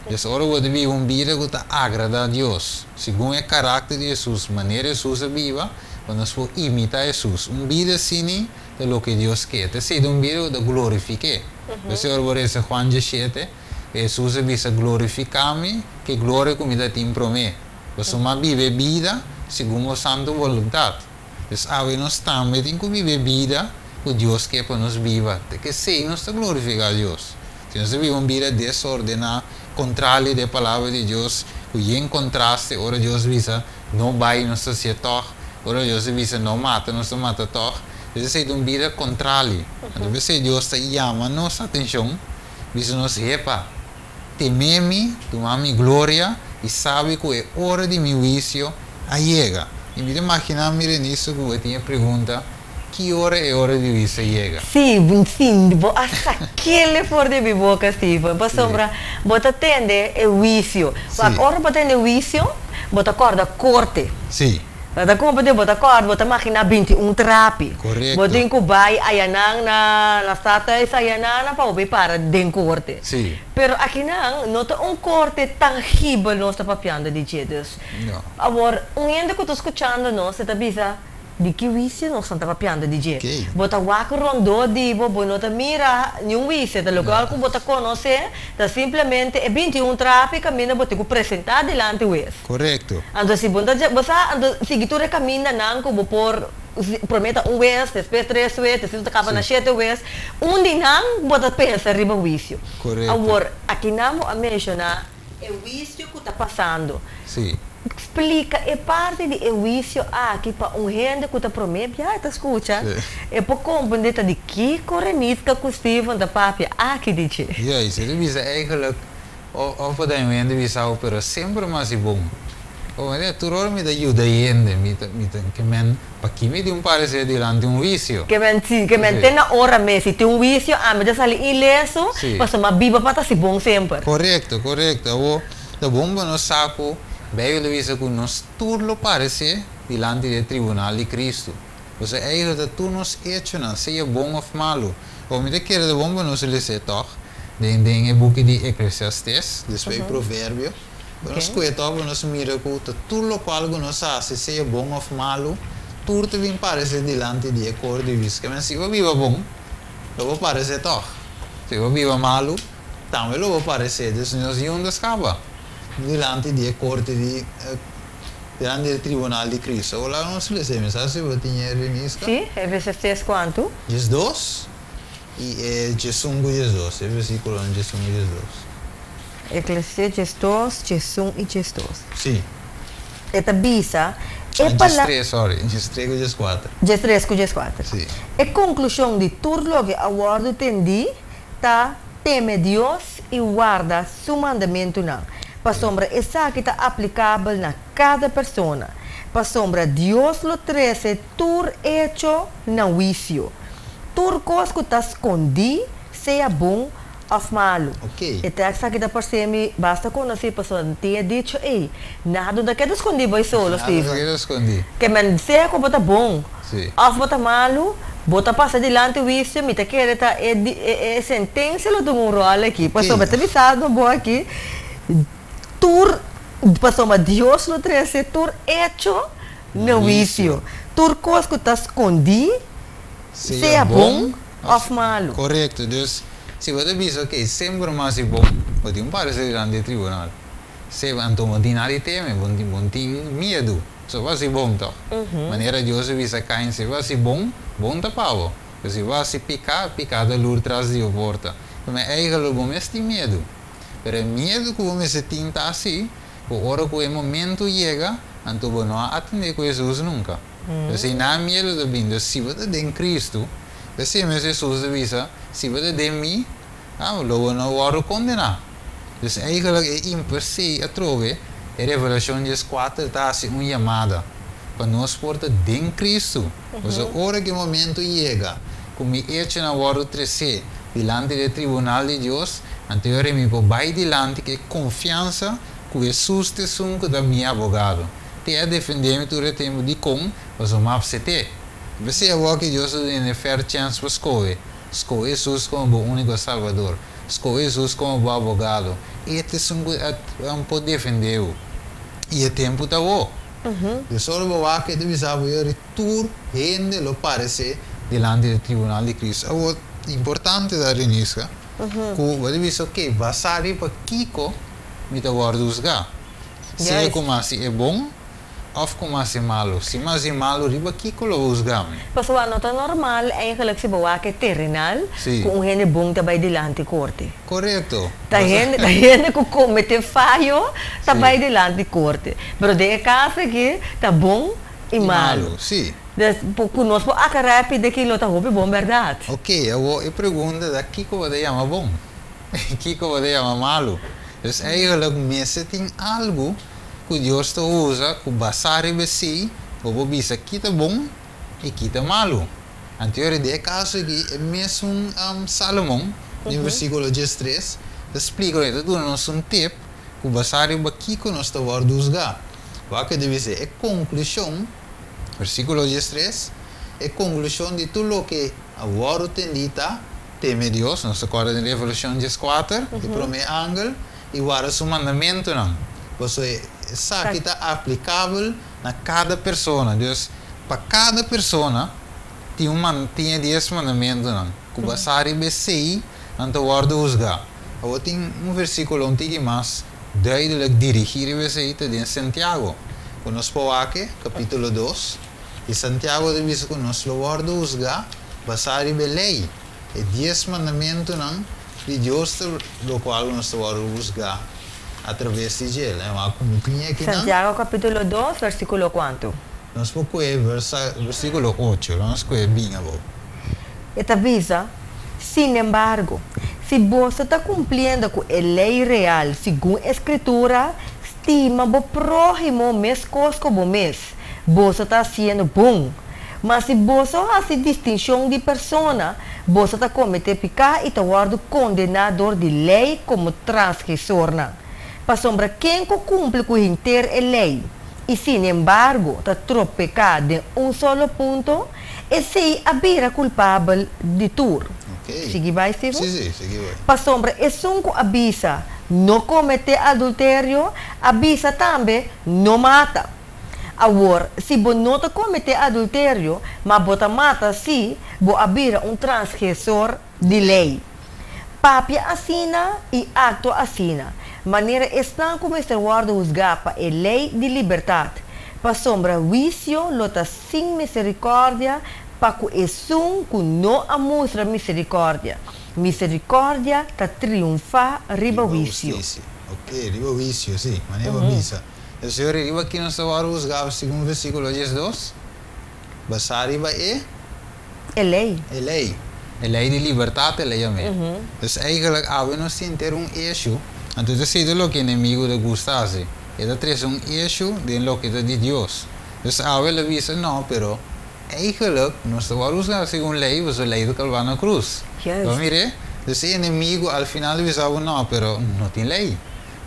Dus ora bo biba un bida ku ta agradá Dios, segun e karakter di Hesus, manera Hesus a biba, nos por imitá Hesus. Un bida asina ta loke Dios ke. Ta un bida ku ta glorifik'é. Dus ora bo lesa Juan 17, Hesus a bisa glorifiká mi, ku gloria ku mi tabatin promé. Bo a biba bida segun e santu boluntat. Dus awe nos tambe tin ku biba bida ku Dios ke pa nos biba. Ku esei nos ta glorifiká Dios. Si nos biba un bida desordená, Kontrali di e Palabra di Dios, ku yen kontraste, ora Dios bisa, No bai, nos ta hasié tòg, ora Dios a bisa, No mata, nos ta mata tòg. Pues esei ta un bida kontrali. Anto p'esei Dios ta yama nos atenshon, bisa nos, Hepa, temé mi, tuma mi gloria i sabi ku e ora di mi huisio a yega. I mi ta imaginá mi Reniso ku bo tin e pregunta, Ki ora e ora di huisio yega? Sí, sí, bo a sak'el for di mi boka, Steven, pasobra bo ta tende e huisio. Wak, ora bo tende huisio, bo ta kòrda korte. Bo ta komprende, bo ta kòrda, bo ta maginá 21 trapi. Bo tin ku bai ayanan na na stadhuis ayanan pa bo bai para den korte. Pero akinan no ta un korte tangibel nos ta papiando di dje. Dus, awor, un hende ku ta skuchando nos e ta bisa, Di ki wisio nos nan ta papiando di dje? Bo ta wak rondó di bo, bo no ta mira niun wisio. Ta lokual ku bo ta konosé ta simplemente e 21 trapi kaminda bo tin ku presentá dilanti wes. Anto si bo ta dje, bo sa, anto sigui tur e kamindanan ku bo por promé ta un wes, despues tres wes, despues bo ta kaba na shete wes. Un di nan bo ta pensa riba wisio. Awor, akinan bo a menshoná e wisio ku ta pasando. Splika e parti di e wisio aki pa un hende ku ta promé bia ta skucha, e por komprendé ta di kiko Reniska ku Steven ta papia aki di dje. Juist, e ta bisa eigenlijk, of por ta un hende bisa bo, pero semper mas i bon. Bo mira, tur ora mi ta yuda hende, mi ta, mi ta, ke men, paki mi tin un parecer dilanti un wisio? Ke men, si, ke men te na ora mes, si tin un wisio, ami ta sali ileso, pasobra mi a biba pa ta si bon semper. Korekto, korekto. Awor, Ta bon pa nos sa ku Beibel ta bisa ku nos tur lo paresé dilanti di e tribunal di Kristu. Pasobra eigen ta tur nos echonan, sea bon òf malu. Awor mi ta kere ta bon pa nos les'é tòg den den e buki di Eklesiastes, despues Proverbio, pa nos sku'é tòg pa nos mira ku ta tur lokual ku nos hasi, sea bon òf malu, tur ta bin paresé dilanti di e kor di huis. Ke men si bo biba bon, lo bo paresé tòg. Si bo biba malu, Tambe lo bo paresé dus nos yun ta skapa dilanti di e korte di dilanti di e tribunal di Cristo. Awor laga nos lesa, mi sa si bo tin e remiska. Sí, Efesios tres kuantu? 12 i e 11 ku 12, e versíkulonan 11 ku 12. Eclesiastes 12, 11 i 12. Sí. E ta bisa, E Ah, 13, sorry, 13 ku 14. 13 ku 14. Sí. E konklushon di tur loke a wòrdu tendí ta teme Dios i warda su mandamentunan, pasobra esaki ta aplikabel na kada persona, pasobra Dios lo trese tur echo na huisio, tur kos ku ta skondí, sea bon òf malu. E tèks aki ta parsé mi basta konosí pasobra tin e dicho ei, Nada no ta keda skondí bai solo, Steven. Ke men sea ku bo ta bon òf bo ta malu, bo ta pasa dilanti huisio, mi ta kere ta e e sentensia lo tuma un ròl aki, pasobra ta bisando bo aki tur, pasobra Dios lo trese tur echo na huisio, tur kos ku ta skondí, sea bon òf malu. Korekto, dus si bo ta bisa oke semper mas i bon, bo tin un pareser dilanti e tribunal. Seba, anto bo tin nada di teme, bo bo tin miedu. So bo hasi bon tòg. Manera Dios a bisa Kain, si bo hasi bon, bon ta pa bo. Pero si bo hasi piká, piká ta lur tras di bo porta. Kuma eigelik bo mes tin miedu. Pero e miedu ku bo mester tin ta asi, ku ora ku e momentu yega, anto bo no a atendé ku Hesus nunka. P'esei nan miedu ta bin. Dus si bo ta den Kristu, p'esei mes Hesus a bisa, si bo ta den mi, lo bo no wòrdu kondená. Dus eigenlijk e impersei atrobe e Revelashon 14 ta hasi un yamada pa nos por ta den Kristu. Pasobra ora ku e momentu yega ku mi echonan wòrdu tresé dilanti di e tribunal di Dios, anto e ora mi por bai dilanti ku e konfiansa ku Hesus ta esun ku ta mi abogado. Te a defendé mi tur e tempu. Dikon? Pasobra mi a apset'é. P'esei awor ku Dios a duna e fair chance pa skohe, skohe Hesus komo bo úniko Salbador. Skohe Hesus komo bo abogado. E ta esun ku a por defendé bo. I e tempu ta bo. Dios ora bo wak e ta bisa bo yori tur hende lo paresé dilanti di tribunal di Cristo. Awor, importante ta, Reniska, ku bo ta bisa, oke, basá riba kiko mi ta wòrdu husgá? Sea ku mi hasi e bon. Òf ku mi a hasi malu? Si mi a hasi malu, riba kiko lo bo husga mi? Pasobra no ta normal eigenlijk si bo wak e terenal ku un hende bon ta bai dilanti korte. Korekto. Ta hende ta hende ku komete fayo ta bai dilanti korte. Pero den e kaso aki ta bon i malu. Si. Dus ku nos por aklará e pida aki lo ta hopi bon bèrdat. Oké, awor e pregunta ta kiko bo ta yama bon i kiko bo ta yama malu? Dus eigenlijk mester tin algu ku Dios ta usa ku basá riba esei bo por bisa ki ta bon i ki ta malu. Anterior di e kaso aki e mesun Salomon den versíkulo diestres ta splika nos, e ta duna nos un tip ku basá riba kiko nos ta wòrdu husgá. Wak e ta bisa e konklushon, versíkulo diestres, e konklushon di tur loke a wòrdu tendí ta, teme Dios, nos ta kòrda den Revelashon dieskuater, e promé angel, i warda su mandamentunan. Pasobra esaki ta aplikabel na kada persona. Dus, pa kada persona tin un man, tin e dies mandamentunan, ku basá riba esei nan ta wòrdu husgá. Awor tin un versíkulo un tiki mas duidelik dirigí riba esei, ta den Santiago, ku nos por wak e, kapítulo dos, i Santiago ta bisa ku nos lo wòrdu husgá basá riba e lei, e dies mandamentunan. Di Dios ta locual nos ta wòrdu husgá a traves di dje. Lei wak ku mi tin akinan. Santiago capítulo dos versículo cuantu? Nos por kue versículo ocho, lo nos kue bin abou. E ta bisa, Sinembargo, si boso ta cumpliendo cu e ley real segun e Scritura, stima bo próhimo mescos cu bo mes, boso ta haciendo bon. Ma si boso hasi distinshon di persona, boso ta kometé piká i ta wòrdu kondená dor di lei komo transgresornan. Pasobra ken ku kumpli ku henter e lei i sinembargo ta tropeká den un solo punto, esei a bira kulpabel di tur. Sigui bai, Steven? Pasobra esun ku a bisa, No kometé adulterio, a bisa tambe, No mata. Awor, si bo no ta kometé adulterio, ma bo ta mata sí, bo a bira un transgresor di lei. Papia asina i aktua asina, manera esnan ku mester wòrdu husgá pa e lei di libertat, pasobra huisio lo ta sin miserikòrdia pa ku esun ku no a mustra miserikòrdia. Miserikòrdia ta triunfá riba huisio. Oké, riba huisio, sí, manera bo a bisa. E Señor e riba ki nos ta wòrdu husgá segun versíkulo diesdos? Basá riba e. E lei. E lei. E lei di libertat e lei amé. Dus eigenlijk awe nos tin henter un issue, anto ta esei ta loke enemigu ta gusta hasi. E ta trese un issue den loke ta di Dios. Dus awe el a bisa, no, pero eigenlijk nos ta wòrdu husgá segun lei, pasobra lei ta kalbá na krus. Bo a mir'é? Dus e enemigu al final ta bisa bo, no, pero no tin lei.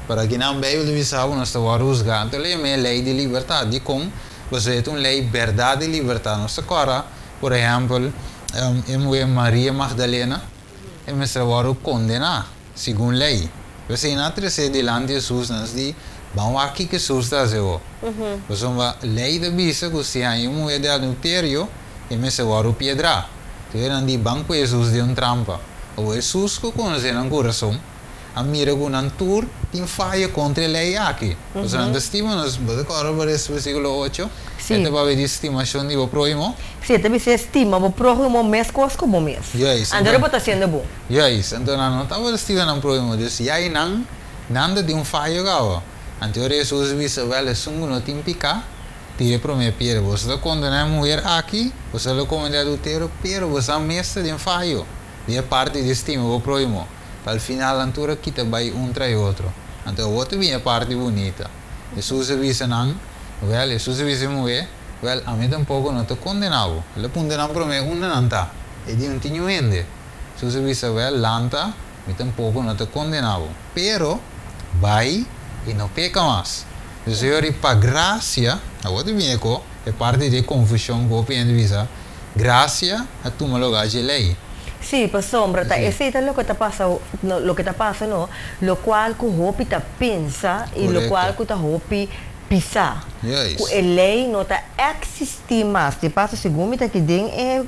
Pero aki nan Bijbel ta bisa bo nos ta wòrdu husgá. Anto lei mei lei di libertat. Dikon? Pasobra e ta un lei bèrdat di libertat. Nos ta kòrda, por ehèmpel, e muhé Maria Magdalena, e mester a wòrdu kondená segun lei. P'esei nan a tres'é dilanti Hesus, nan a di, Ban wak kiko Hesus ta hasi awor. Pasobra lei ta bisa ku si haña un muhé di adulterio, e mester wòrdu piedrá. Entonces nan di, Ban ku Hesus den un trampa. Awor Hesus ku konosé nan kurason, a mira ku nan tur tin faya kontra e lei aki. Pasobra nan ta stima nos, bo ta kòrda bo res versíkulo ocho? Sí. E ta papia di stimashon di bo próhimo. Sí, e ta bisa stima bo próhimo meskos ku bo mes. Juist. Anto bo ta hasiendo bon. Juist. Anto nan no tabata stima nan próhimo. Dus ya i nan, nan ta tin un fayo kaba. Anto ora Hesus bisa, Wèl, esun ku no tin piká, tira e promé piedra. Boso ta kondená e muher aki, boso lo kometé adulterio, pero boso mes ta den fayo di e parti di stima bo próhimo. Pa al final nan tur a kita bai un tras otro. Anto awor ta bin e parti bunita. Hesus a bisa nan, Wèl, Hesus a bisa e muhé, Wèl, ami tampoko no ta kondená bo. El a puntra nan promé unda nan ta. E di, No tin niun hende. Hesus a bisa, Wèl, lanta, mi tampoko no ta kondená bo. Pero, bai i no peka mas. Dus Señor, i pa grasia, awor ta bin e ko, e parti di e konfushon ku hopi hende bisa, Grasia a tuma lugá dje lei. Sí, pasobra ta esei ta loke ta pasa, loke ta pasa no, lokual ku hopi ta pensa i lokual ku ta hopi. Bisa ku e lei no ta eksistí mas. Di paso, segun mi ta aki den e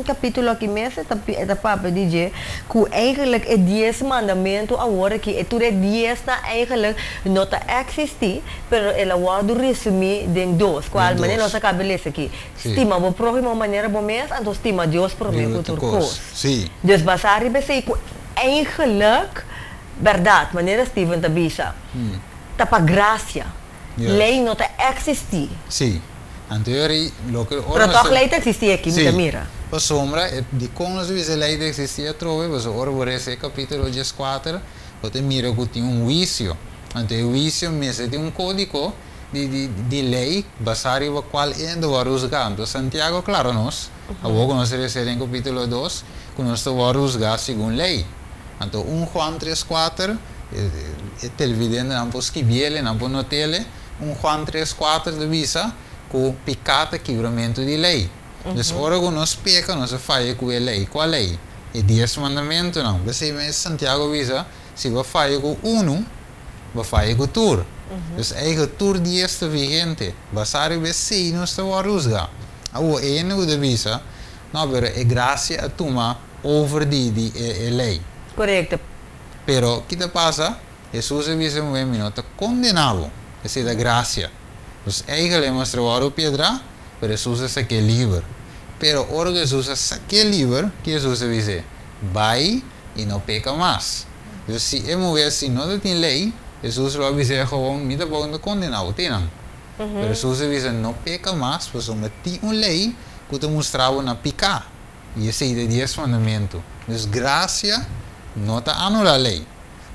kapítulo aki mes, e ta e ta papia di dje ku eigenlijk e dies mandamentu awor aki, e tur e diesnan eigenlijk no ta eksistí, pero el a wòrdu resumí den dos, kual manera nos a kaba lesa aki, Stima bo próhimo manera bo mes, anto stima Dios promé ku tur kos. Dus basá riba esei ku eigenlijk, bèrdat, manera Steven ta bisa, Ta pa gracia. Ley no ta existi. Sí. Anto yo ri loke ora Pero nos toch ta. ley ta existi aki, mi ta Sí. mira. Pasobra e dikon nos ta bisa ley ta existi atrobe, pasobra ora bo resa e kapitulo dieskuater, bo ta mira ku tin un huisio. Anto e huisio mester tin un kódigo di di di ley basá riba kual e hende wòrdu husgá. Anto Santiago a klara nos, awor ku nos ta resa den kapitulo dos, ku nos ta wòrdu husgá segun ley. Anto un Juan tres kuater, e televidentenan por skibiele, nan por notele, un Juan tres kuater ta bisa ku piká ta kibramentu di lei. Dus ora ku nos peka nos a faya ku e lei. Kua lei? E dies mandamentunan. P'esei mes Santiago a bisa, si bo faya ku unu, bo faya ku tur. Dus eigen tur dies ta vigente. Basá riba esei nos ta wòrdu husgá. Awor e hende ku ta bisa, No, pero e grasia a tuma over di di e lei. Korekto. Pero ki ta pasa? Hesus a bisa muhé, Mi no ta kondená bo. Esei ta grasia. Dus eigel e mester wòrdu piedrá, pero Hesus a sak'é liber. Pero ora ku Hesus a sak'é liber, ki Hesus a bis'é? Bai i no peka mas. Dus si e muhé si no ta tin lei, Hesus lo a bis'é gewoon, Mi tampoko no ta kondená bo. Tin nan. Pero Hesus a bisa, No peka mas, pasobra tin un lei ku ta mustra bo na piká. I esei ta e dies mandamentu. Dus grasia no ta anulá lei,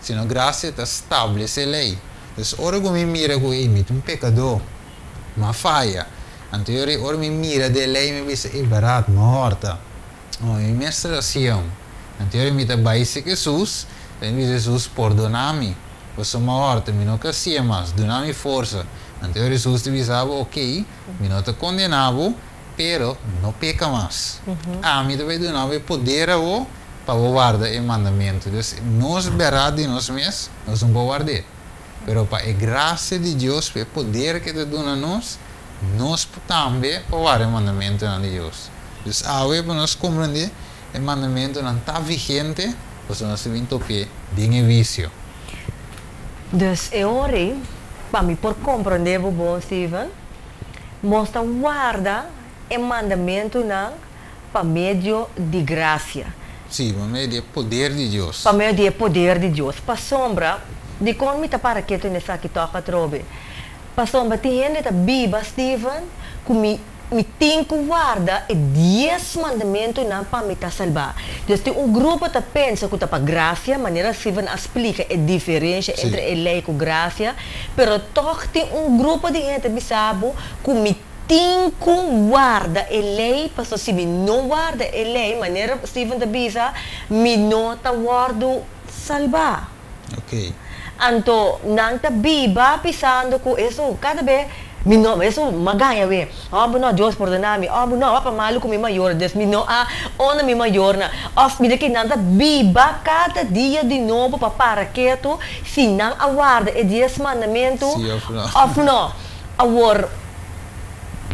sino grasia ta stablesé lei. Dus ora ku mi mira ku ei mi ta un pekadó, mi a faya, anto e ora ei ora mi mira den lei mi bisa, ei barat, mi a hòrta, o mi mester hasié un. Anto e ora ei mi ta bai serka Hesus, mi bisa, Hesus, pordoná mi, pasobra mi a hòrta, mi no ke hasié mas, duna mi forsa. Anto e ora Hesus ta bisa bo, okey, mi no ta kondená bo, Pero no peka mas. Ami ta bay duna bo e poder awo pa bo warda e mandamentu. Dus nos bèrdat di nos mes, nos no por ward'é. Pero pa e grasia di Dios, pa e poder ke ta duna nos, nos por tambe por warda e mandamentunan di Dios. Dus awe pa nos komprendé e mandamentunan ta vigente, pasobra nos ta bin top'é den e wisio. Dus e ora ei, pa mi por komprendé bo bon, Steven, Nos ta warda e mandamentunan pa medio di grasia. Sí, pa medio di e poder di Dios. Pa medio di e poder di Dios. Pasobra, dikon mi ta para ketu na esaki tòg atrobe? Pasobra tin hende ta biba, Steven, ku mi mi tin ku warda e dies mandamentunan pa mi ta salbá. Dus tin un grupo ta pensa ku ta pa grasia, manera Steven a splika e diferensha entre e lei ku grasia, Pero tòg tin un grupo di hende ta bisa bo ku mi tin ku warda e lei, pasobra si mi no warda e lei, manera Steven ta bisa, mi no ta wòrdu salbá. Anto nan ta biba bisando ku eso kada be mi no, eso m'a gaña we. Oh bo no, Dios pordona mi. Oh bo no, wak pa malu ku mi mayor, dus mi no a honra mi mayornan. Of mira ki nan ta biba kada dia di nobo pa para ketu si nan a warda e dies mandamentu Sí of no. of no. Awor,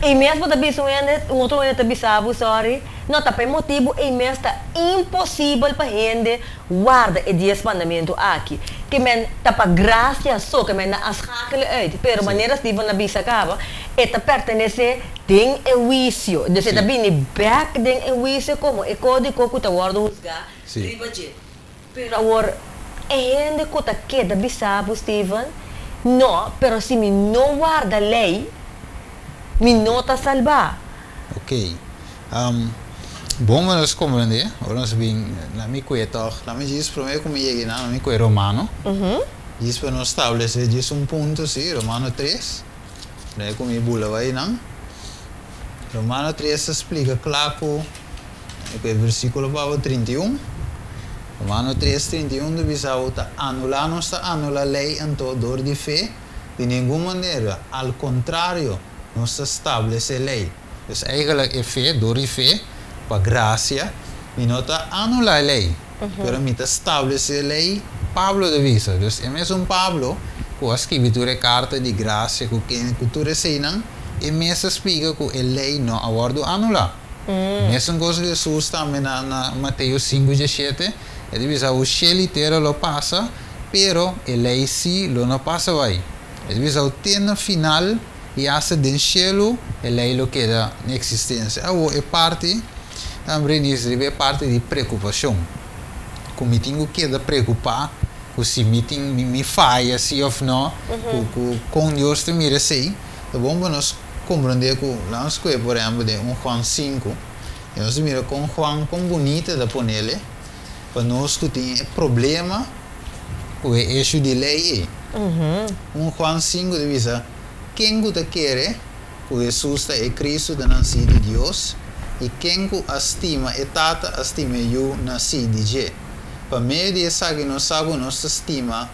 ei mes bo ta bisa un hende, un otro hende ta bisa bo, sorry, no ta pa e motibu ei mes ta imposibel pa hende warda e dies mandamentu aki. Ke men ta pa grasia so, ke men nan a schakel uit. Pero manera Steven a bisa kaba, e ta pertenesé den e huisio. Dus e ta bini bèk den e huisio komo e kódigo ku ta wòrdu husgá riba dje. Pero awor, e hende ku ta keda bisa bo, Steven, No, pero si mi no warda lei, mi no ta salbá. Oké. Bon pa nos komprendé, ora nos bin na mi kue tòg, laat mi djis promé ku mi yega einan, na mi kue Romano, djis pa nos stablesé djis un punto si, Romano tres, promé ku mi bula bai einan. Romano tres ta splika kla ku, mi kue versíkulo pa bo 31, Romano tres, 31 ta bisa bo ta anulá, nos ta anulá lei anto dor di fe? Di ningun manera, al kontrario, nos ta stablesé lei. Dus eigenlijk e fe, dor di fe, pa gracia, mi no ta anula e ley, pero mi ta stablece e ley, Pablo ta bisa. Dus e mesun Pablo ku a skibi tur e karta di grasia ku ken ku tur eseinan, e mes a splika ku e lei no a wòrdu anulá. Mesun kos ku Hesus tambe na na Mateo sinku diesshete, e ta bisa ku shelu i tera lo pasa, pero e lei sí lo no pasa bai. E ta bisa ku te na final i asta den shelu e lei lo keda na eksistensia. Awor e parti, Brenice, riba e parti di preokupashon, ku mi tin ku keda preokupá ku si mi tin mi faya si òf no, ku ku kon Dios ta mira esei, ta bon pa nos komprondé ku laga nos kohe por ehèmpel den un Juan sinku i nos ta mira kon Juan kon bunita ta ponele pa nos ku tin e problema ku e eshu di lei ei. Un Juan sinku ta bisa, Ken ku ta kere ku Hesus ta e Kristu ta nasí di Dios, i ken ku a stima e Tata a stima e Yu nasí di dje. Pa medio di esaki nos sa ku nos ta stima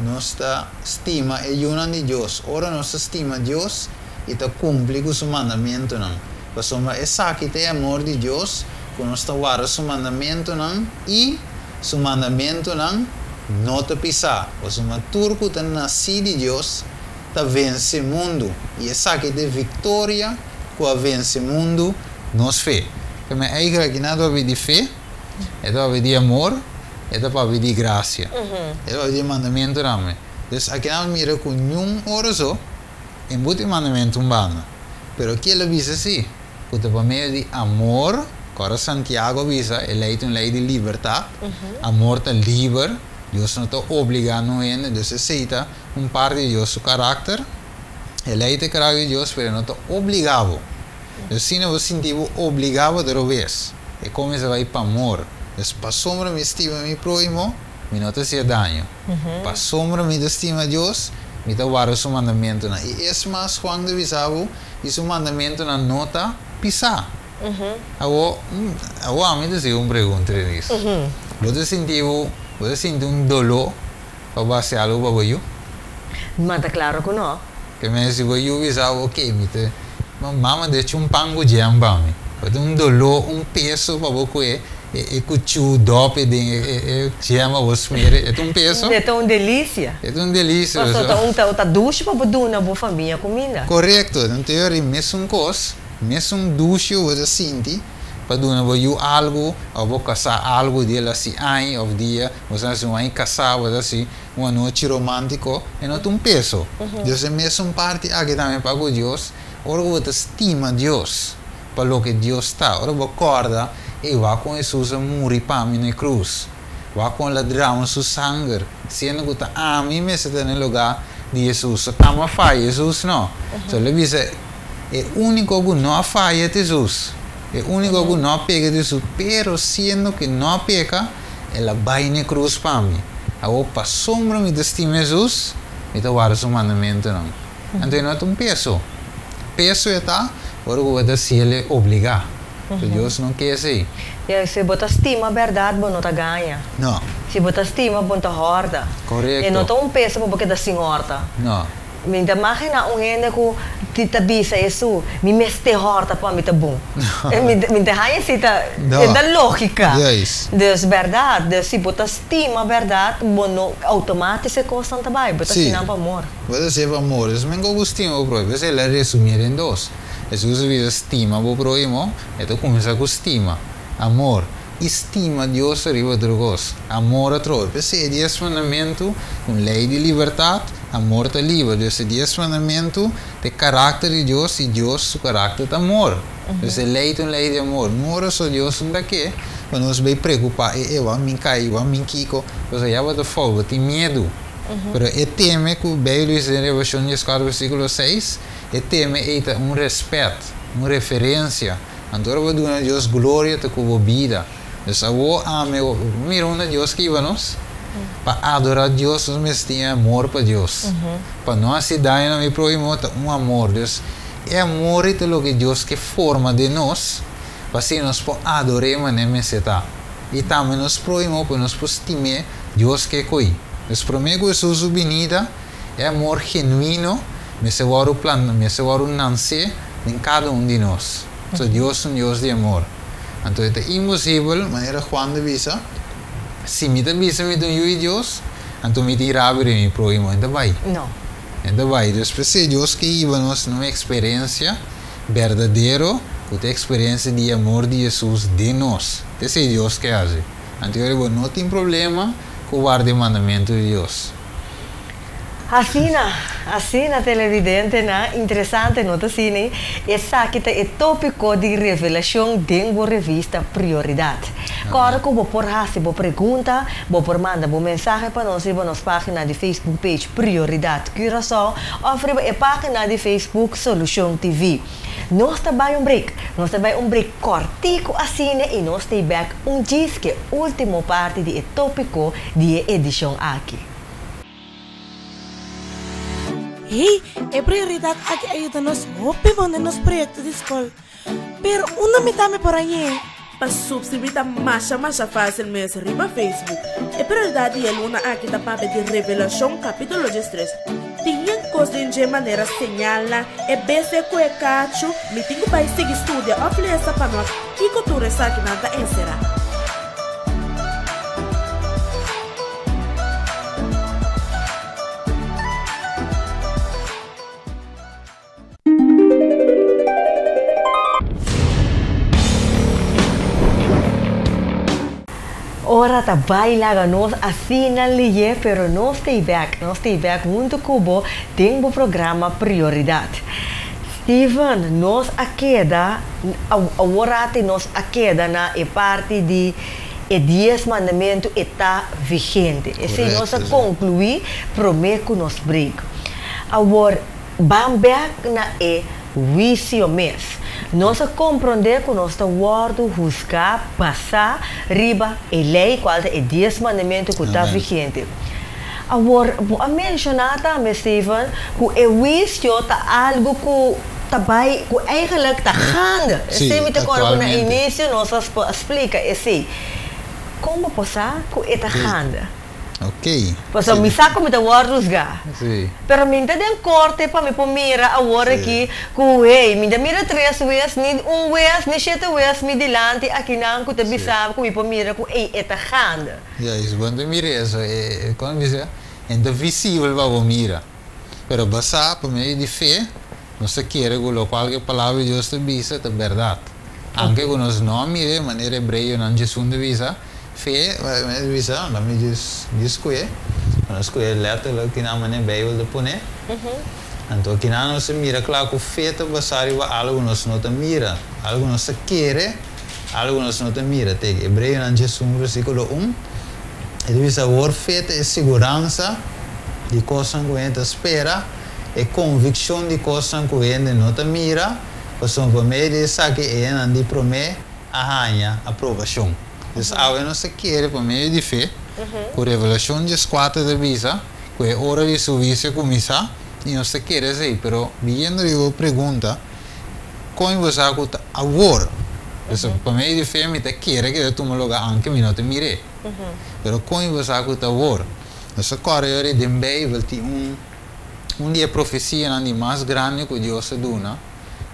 nos ta stima e yunan di Dios, ora nos ta stima Dios i ta kumpli ku su mandamentunan. Pasobra esaki ta e amor di Dios, ku nos ta warda su mandamentunan, i su mandamentunan no ta pisá. Pasobra tur ku ta nasí di Dios ta vense mundu, i esaki ta e viktoria ku a vense mundu, nos fe. Keme eigen aki nan ta papia di fe, e ta papia di amor, e ta papia di grasia, e ta papia di e mandamentunan me. Dus aki nan mira ku niun ora so e but e mandamentu un banda. Pero ki el a bisa si, ku ta pa medio di amor, ku ora Santiago a bisa e lei ta un lei di libertat, amor ta liber, Dios no ta obliga no hende, dus esei ta un parti di Dios su karakter, e lei ta e karakter di Dios pero e no ta obliga bo. Dus asina bo sinti bo obliga bo ta robes. E kuminsá bai pa amor. Dus pasobra mi stima mi próhimo, mi no ta hasié daño. Pasobra mi ta stima Dios, mi ta warda su mandamentunan. I es mas Juan ta bisa bo, i su mandamentunan no ta pisá. Awor, awor ami ta hasi un pregunta, Denise. Bo ta sinti bo, bo ta sinti un doló pa bo hasi algu pa bo yu? Ma ta klaro ku no. Ke mester si bo yu bisa bo, oke, mi ta, mama decha un pan ku jam pa mi. Bo tin un doló, un peso pa bo kue e kuchú dòp den e jam pa bo smere. E ta un peso? E ta un delisia. E ta un delisia. Pasobra ta un ta dushi pa bo duna bo famia kuminda. Korekto. Anto e ora mesun kos, mesun dushi ku bo ta sinti pa duna bo yu algu òf bo kasá algu di el hasi aña òf dia. Bo sa si un aña kasá, bo ta hasi un anochi romántiko, e no ta un peso. Dios e mesun parti aki tambe pa ku Dios, ora ku bo ta stima Dios pa loke Dios ta, ora bo kòrda, ey, wak kon Hesus a muri pa mi na e krus, wak kon el a drama su sanger, siendo ku ta ami mester ta na e lugá di Hesus. So ta mi a faya, Hesus no. So el a bisa, e úniko ku no a faya ta Hesus, e úniko ku no a peka ta Hesus, pero siendo ku e no a peka, El a bai n'e krus pa mi. Awor, pasobra mi ta stima Hesus, mi ta warda su mandamentunan. Anto e no ta un peso. Peso e ta ora ku bo ta hasiel e obligá. Pero Dios no ke esei. Ya, si bo ta stima bèrdat, bo no ta gaña. No. Si bo ta stima, bo no ta hòrta. Korekto. E no ta un peso pa bo keda sin hòrta. No. Mi ta magina un hende ku ti ta bisa esu, mi mester hòrta pa mi ta bon. Mi ta haña si ta e ta lógika. Dus bèrdat, dus si bo ta stima bèrdat, bo no outomátis e kosnan ta bai, bo ta hasi nan pa amor. Bo ta hasié pa amor. Dus men ku stima bo próhimo. P'esei el a resumí den dos. Hesus a bisa stima bo próhimo, e ta kuminsá ku stima, amor. I stima Dios ariba tur kos. Amor atrobe. P'esei e dies mandamentu, un lei di libertat, amor ta liber. Dus e dies mandamentu ta e karakter di Dios i Dios su karakter ta amor. Dus e lei ta un lei di amor. No ora so Dios no ta ke pa nos bai preokupá, e e wak min kai, wak min kiko. Pasobra ya bo ta fou, bo tin miedu. Pero e teme ku Beibel bisa den Revelashon dieskuater versíkulo seis, e teme ei ta un rèspèt, un referensia. Anto ora bo duna Dios gloria ta ku bo bida. Dus awor ami bo mira unda Dios ke hiba nos? Pa adora Dios nos mester tin e amor pa Dios. Pa no hasi daño na mi prohimo ta un amor. Dus e amor ei ta loke Dios ke forma den nos pa asina nos por ador'é manera mester ta. I tambe nos prohimo pa nos por stim'é Dios ke ko'i. Dus promé ku Hesus su binida E amor genuino mester wòrdu planta, mester wòrdu nansé den kada un di nos. So Dios ta un Dios di amor. Anto e ta imposibel, manera Juan ta bisa, si mi ta bisa mi ta un yu di Dios, Anto mi tin rabia di mi próhimo, e ta bai. No. E ta bai. Dus p'esei Dios ke hiba nos na un eksperensia berdadero ku ta e eksperensia di e amor di Hesus den nos. Ta esei Dios ke hasi. Anto yora bo no tin problema ku warda e mandamentu di Dios. Asina, asina televidentenan, interesante no ta asina? Esaki ta e tópiko di revelashon den bo revista Prioridat. Kòrda ku bo por hasi bo pregunta, bo por manda bo mensahe pa nos riba nos página di Facebook page Prioridat Curaçao òf riba e página di Facebook Solushon TV. Nos ta bai un break, nos ta bai un break kòrtiku asina i nos ta bèk un djis ku e último parti di e tópiko di e edishon aki. Hey, e prioridat aki a yuda nos hopi bon den nos proyekto di skol. Pero unda mi tambe por hañ'é? Pa subscribí ta masha masha fásil mes riba Facebook. E prioridat di e luna aki ta papia di Revelashon kapítulo diestres. Tin yen kos den dje manera señalnan, e bestia ku e kachu, mi tin ku bai sigui studia òf lesa pa no kiko tur esakinan ta enserá. Ora ta bai laga nos asina liye pero nos ta bek, nos ta bek hunto cu bo den bo programa Prioridad. Steven, nos a keda, awor ati nos a keda na e parti di E dies mandamentu e ta vigente. Esei nos a konkluí promé ku nos break. Awor, ban bèk na e huisio mes. Nos a komprondé ku nos ta wòrdu husgá basá riba e lei, kual ta e dies mandamentu ku ta vigente. Awor, bo a menshoná tambe, Steven, ku e huisio ta algu ku ta bai, ku eigenlijk ta gaande. Sí, Esei mi ta kòrda ku na aktualmente. inisio nos a splika esei. Kon bo por sa ku e ta Sí. gaande? Ok. Pasobra Sí. mi sa ku mi ta wòrdu husgá. Sí. Pero mi ta den korte pa mi por mira awor Sí. aki ku, hey, mi ta mira tres wes, ni un wes, ni shete wes mi dilanti akinan ku ta Sí. bisa ku mi por mira ku, ey, e ta gaande. Ya, is bon ta mira eso, e, e, kon bisa, e no ta visibel pa bo mira. Pero basá pa medio di fe, nos ta kere ku lokual ku e Palabra di Dios ta bisa ta bèrdat. Aunke ku nos no a mir'é manera hebreonan djesun ta bisa, fe, ta bisa, no, mi djis, djis sku'é, nos sku'é lèterlik kinan manera Beibel ta pon'é. Anto kinan nos ta mira kla ku fe ta basá riba algu nos no ta mira, algu nos ta kere, Algu nos no ta mira te. Hebreonan 11 versíkulo 1, e ta bisa, Awor fe ta e siguransa di kosnan ku hende ta spera, e konvikshon di kosnan ku hende no ta mira, pasobra pa medio di esaki e hendenan di promé a haña aprobashon. Dus awe nos ta kere pa medio di fe ku Revelashon 14 ta bisa ku e ora di su huisio a kuminsá, i nos ta kere esei. Pero biyendo riba bo pregunta, Kon bo sa ku ta awor? Pasobra pa medio di fe mi ta kere ku e ta tuma lugá anke mi no ta mir'é. Pero kon bo sa ku ta awor? Nos ta kòrda yori den Beibel tin un un di e profesianan di mas grandi ku Dios a duna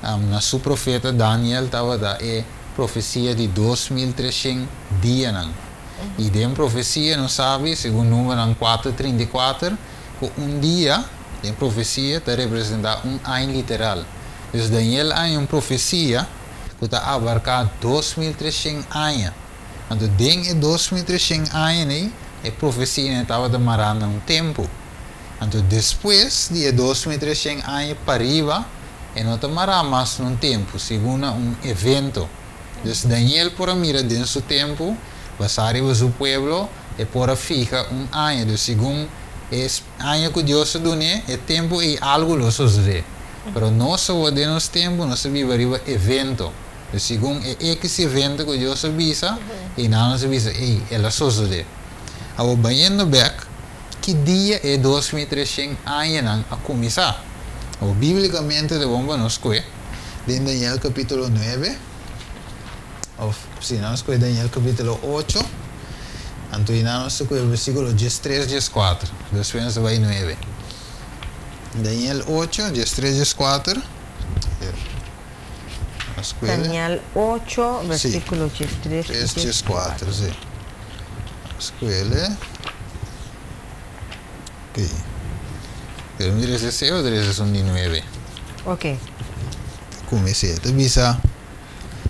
na su profeta Daniel tabata e profesia di 2300 dianan. I den profesia nos sabi, segun Númeronan kuater 34, ku un dia den profesia ta representá un aña literal. Dus Daniel a haña un profesia ku ta abarká 2300 aña. Anto den e 2300 añanan ei, e profesianan tabata mará na un tempu. Anto despues di e 2300 aña pariba, e no ta mará mas na un tempu, segun na un evento. Dus Daniel por a mira den su tempu, basá riba su pueblo, e por a fiha un aña. Dus segun e aña ku Dios a dun'é, e tempu ei algu lo sosodé. Pero nos awor den nos tempu nos ta biba riba evento. Dus segun e ekis evento ku Dios a bisa, einan nos a bisa, ei, el a sosodé. Awor bayendo bek, ki dia e 2300 añanan a kuminsá? Awor bíblikamente ta bon pa nos skohe den Daniel kapítulo 9, òf si nos skohe Daniel kapítulo 8, anto einan nos ta kohe versíkulo 13, 14, despues nos ta bai 9. Daniel 8, 13, 14. Daniel 8, versíkulo 13 3, 14, sí. Skuele. Ok. Pero mi trese 6 o trese un di 9? Ok. Kuminsá. Ta bisa: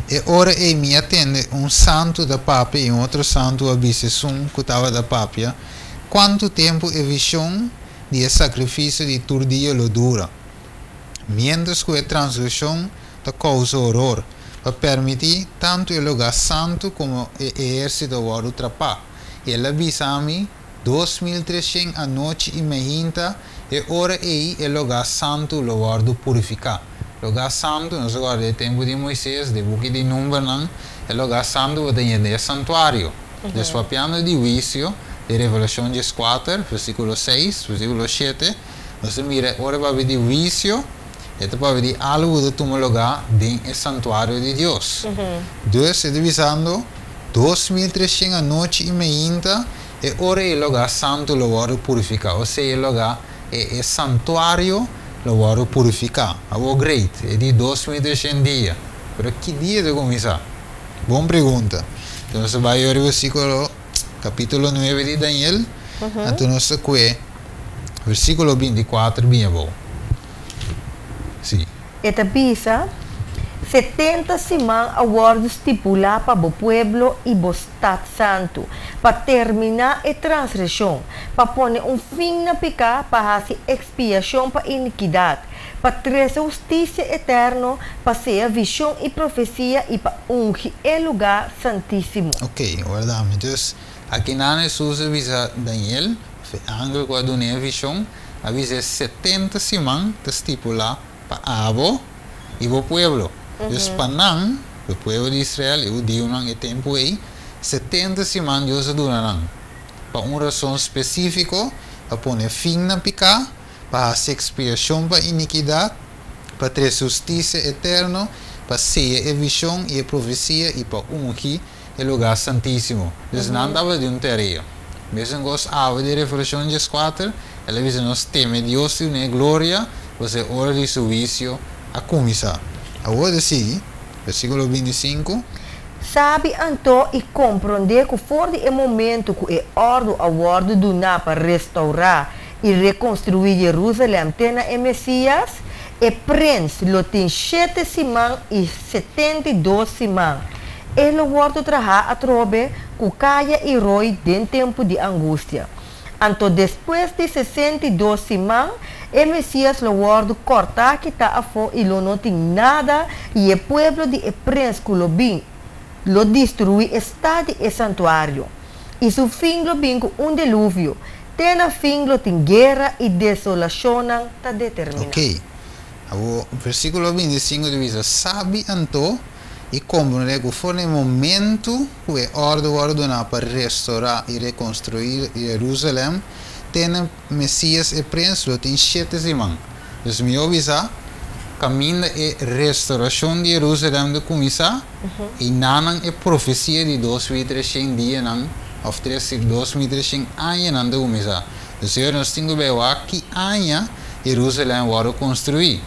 "E ora ei mi a tende un santu ta papia i un otro santu a bisa esun ku tabata papia: Kuantu tempu e vishon di e sakrifisio di tur dia lo dura, mientras ku e transgreshon ta kousa horor, pa permití tantu e lugá santu komo e ehérsito wòrdu trapá? I el a bisa mi: 2300 anochi i mainta, e ora ei e lugá santu lo wòrdu purifiká." Lugá santu, nos awor den tempu di Moises, den buki di Numbernan, e lugá santu bo tin e santuario. Dus papiando di huisio, di Revelashon 4, versíkulo 6, versíkulo 7, nos mira ora papia di huisio, e ta papia di algu ta tuma lugá den e santuario di Dios. Dus, e ta bisando, 2300 anochi i mainta, e ora e lugá santu lo wòrdu purifiká. O sea, e lugá, e santuario lo wòrdu purifiká. Awor great, e di 2300 dia. Pero ki dia ta kuminsá? Bon pregunta. Anto nos bai wak versíkulo, kapítulo 9 di Daniel. Anto nos kue versíkulo 24 bin bon. Si. E ta bisa: 70 siman a wòrdu stipulá pa bo pueblo i bo stat santu, pa terminá e transgreshon, pa pone un fin na piká, pa hasi ekspiashon pa inikidat, pa trese hustisia eterno, pa seya vishon i profesia i pa ungi e lugá santísimo. Ok, warda. Dus, aki na Hesus a bisa Daniel, angel ku a dun'é vishon, a bisa 70 siman ta stipulá pa abo i bo pueblo. Dus pa nan, e pueblo di Israel, e hudiunan e tempu ei, 70 siman Dios a duna nan. Pa un rason spesífiko, pa pone fin na piká, pa hasi ekspiashon pa inikidat, pa trese hustisia eterno, pa seya e vishon i e profesia i pa ungi e lugá santísimo. Dus nan tabatin un tarea. Mesun kos awe di Revelashon 4, el a bisa nos teme Dios i dun'é gloria, pasobra e ora di su huisio a kuminsá. Awor ta sigui, versíkulo 25. Sabi anto i komprondé ku for di e momento ku e òrdu a wòrdu duná pa restourá i rekonstruí Jerusalèm te na e Mesias, e prens lo tin 7 siman i 72 siman. E lo wòrdu trahá atrobe ku kaya i roi den tempu di angustia. Anto despues di 62 siman, e Mesias lo wòrdu kòrtá kitá afó i lo no tin nada i e pueblo di e prens ku lo bin lo destruí e stat i e santuario. I su fin lo bin ku un diluvio. Te na fin lo tin guera i desolashon ta determiná. Ok. O versíkulo 25 ta bisa: "Sabi anto i komprondé ku for di momento ku e òrdu a wòrdu duná pa restourá i rekonstruí Jerusalèm, te na Mesias e prens lo tin 7 siman." Dus mi a bisa, kaminda e restourashon di Jerusalèm ta kuminsá, i nan e profesia di 2300 dianan, òf 2300 añanan ta kuminsá. Dus nos tin ku wak ki aña Jerusalèm a wòrdu konstruí.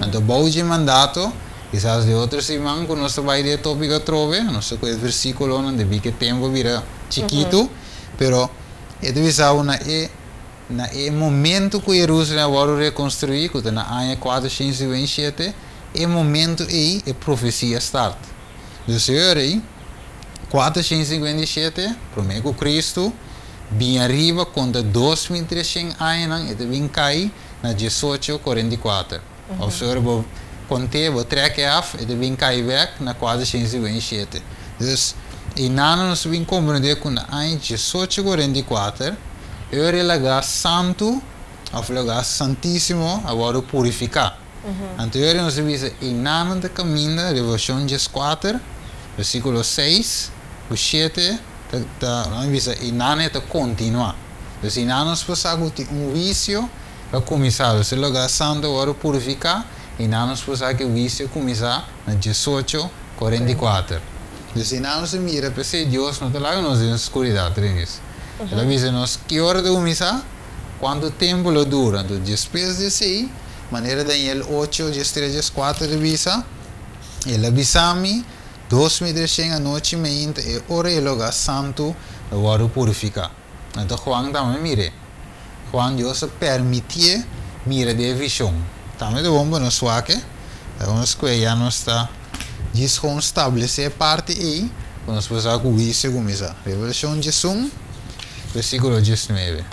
Anto, bou di mandato, kisas di otro siman ku nos bai den tópiko atrobe, no sa kua versíkulo, no debí ku tempu a bira chikitu, pero e ta bisa na e momento ku Jerusalèm a wòrdu rekonstruí, ku ta na aña 457, e momento ei e profesia start. Dus ei, 457, promé ku Kristu, bin ariba konta 2300 aña, e ta bin kai na 1844. Òf sea, bo konta, bo trek af, e ta bin kai bèk na 457. Dus, i nan nos bin komprondé ku na aña 1844, e lugá santu, òf lugá santísimo, a wòrdu purifiká. Anto, nos bisa, i nan ta kaminda, Revelashon 4, versíkulo 6, 7, ta, nos bisa, i nan ta kontinuá. Dus, i nan nos por tin un huisio pa kuminsá. E lugá santu a wòrdu purifiká, i nan nos por ku e huisio kuminsá na 1844. Dus, i nan nos mira, p'esei Dios no ta laga nos den skuridat, Renis. El a bisa nos ki ora ta kuminsá, kuantu tempu lo dura. Anto, despues di esei, manera Daniel 8, 13, 4 ta bisa, el a bisa mi, 2300 anochi mainta e ora e lugá santu lo wòrdu purifiká. Anto Juan tambe a mir'é. Juan Dios a permitié mira den vishon. Tambe ta bon pa nos wak e. Ta nos ku e ya nos ta djis kon stablesé e parti ei ku nos por sa ku huisio kuminsá. Revelashon 11, versíkulo 19.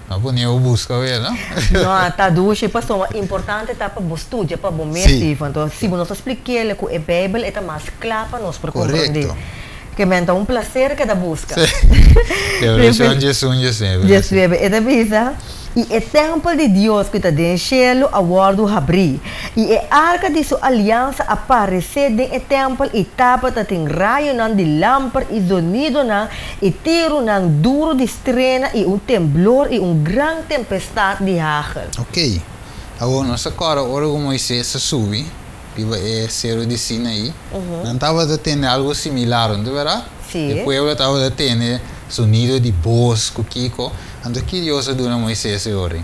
No pone bo buska wea, no? No, ta dushi pasobra importante ta pa bo studia pa bo mes, Ivan. Enton, si bo no ta splik'el ku e Beibel e ta mas kla pa nos por komprondé. Ke men ta un plaser keda buska. Revelashon 11, 19. 19, e ta bisa, I e tèmpel di Dios ku ta den shelu a wòrdu habrí, i e arka di su aliansa a paresé den e tèmpel i tabata tin rayonan di lamper i zonidonan i tirunan duru di strena i un temblor i un gran tempestat di hagel. Oké, awor nos ta kòrda ora ku Moises a subi riba e seru di Sinaí, nan tabata tende algu similar, no ta bèrdat? Sí. E pueblo tabata tende sonido di bos ku kiko. Anto ki Dios a duna Moises e ora ei?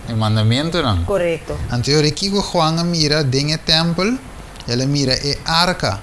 E mandamentunan. Korekto. Anto e ora ei kiko Juan a mira den e tèmpel? El a mira e arka.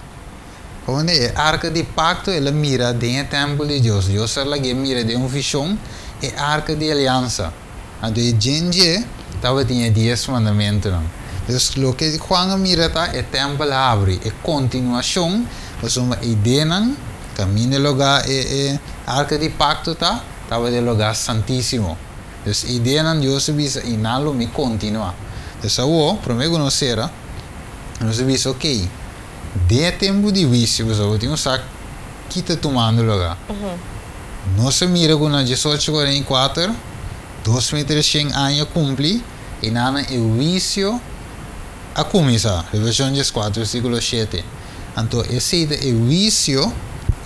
Pasobra e arka di pakto el a mira den e tèmpel di Dios. Dios a lag'é mira den un vishon e arka di aliansa. Anto e djen dje tabatin e Dies Mandamentunan. Dus loke Juan a mira ta e tèmpel habri, e kontinuashon, pasobra e ideanan kaminda e lugá e e arka di pakto ta, tabata e lugá santísimo. Dus e ideanan Dios a bisa i nan lo mi kontinuá. Dus awor, promé ku nos sera, nos a bisa, okey, Den e tempu di huisio pasobra bo tin un sa ki ta tumando lugá. Nos a mira ku na 1844, 2300 aña a kumpli i nan e huisio a kuminsá, Revelashon 14 versíkulo 7. Anto esei ta e huisio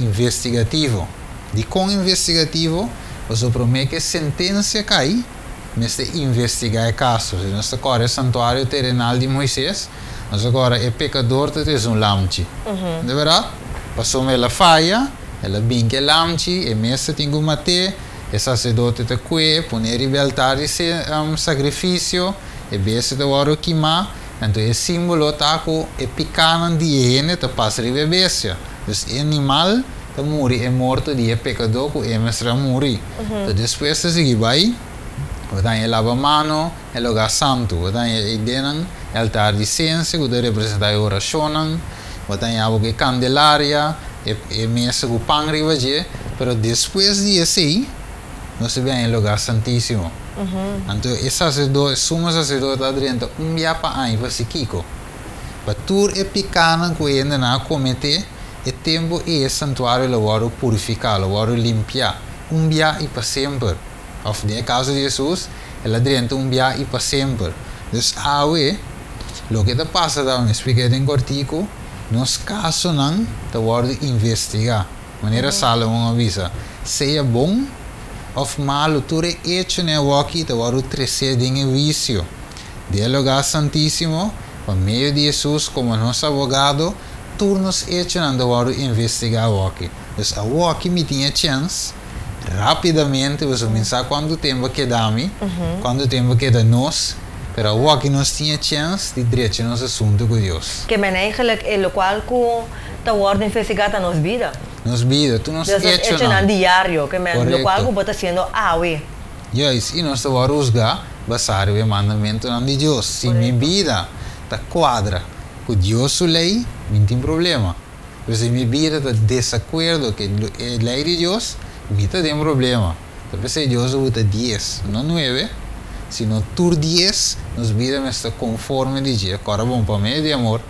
investigativo. Dikon investigativo? Pasobra promé ku e sentensia kai, mester investigá e kaso. Si nos ta kòrda e santuario terenal di Moises, nos ta kòrda e pekador ta trese un lamchi. No ta bèrdat? Pasobra el a faya, el a bin ku e lamchi, e mes ta tin ku mat'é, e saserdote ta ku'é, pon'é riba e altar di sakrifisio, e bestia ta wòrdu kimá. Anto e símbolo ta ku e pikánan di e hende ta pasa riba e bestia. Dus e animal ta muri e morto di e pekadó ku e mester a muri. Ta despues ta sigui bai, bo ta haña e labamano, e lugá santu, bo ta haña e denan e altar di sensia ku ta representá e orashonnan, bo ta haña abo ku e kandelaria, e e mesa ku pan riba dje, pero despues di esei nos ta bin haña e lugá santísimo. Anto e saserdote, e sumo saserdote ta drenta un bia pa aña pa hasi kiko? Pa tur e pikánan ku e hendenan a kometé, e tempu ei e santuario lo wòrdu purifiká, lo wòrdu limpiá, un bia i pa semper. Òf den e kaso di Hesus, el a drenta un bia i pa semper. Dus awe, loke ta pasa ta, mi splik'é den kòrtiku, nos kasonan ta wòrdu investigá. Manera Salomon a bisa, Sea bon òf malu, tur e echonan awòki ta wòrdu tresé den e huisio. Den e lugá santísimo, pa medio di Hesus komo nos abogado, tur nos echonan ta wòrdu investigá awòki. Dus awòki mi tin e chèns, rápidamente, pasobra mi sa kuantu tempu a keda mi, kuantu tempu a keda nos, pero awòki nos tin e chèns di drecha nos asuntu ku Dios. Ke men eigenlijk e lokual ku ta wòrdu investigá ta nos bida. Nos bida, tur nos Dus nos echonan. echonan diario, ke men lokual Korekto. ku bo ta hasiendo awe. Juist, i nos ta wòrdu husgá basá riba e mandamentunan di Dios. Si mi bida ta kuadra ku Dios su lei, mi no tin problema. Pero si mi bida ta desakuerdo ku e lei di Dios, mi ta den problema. Ta p'esei Dios a buta dies, no nuebe, sino tur dies nos bida mester ta konforme di dje. Kòrda bon, pa medio di amor,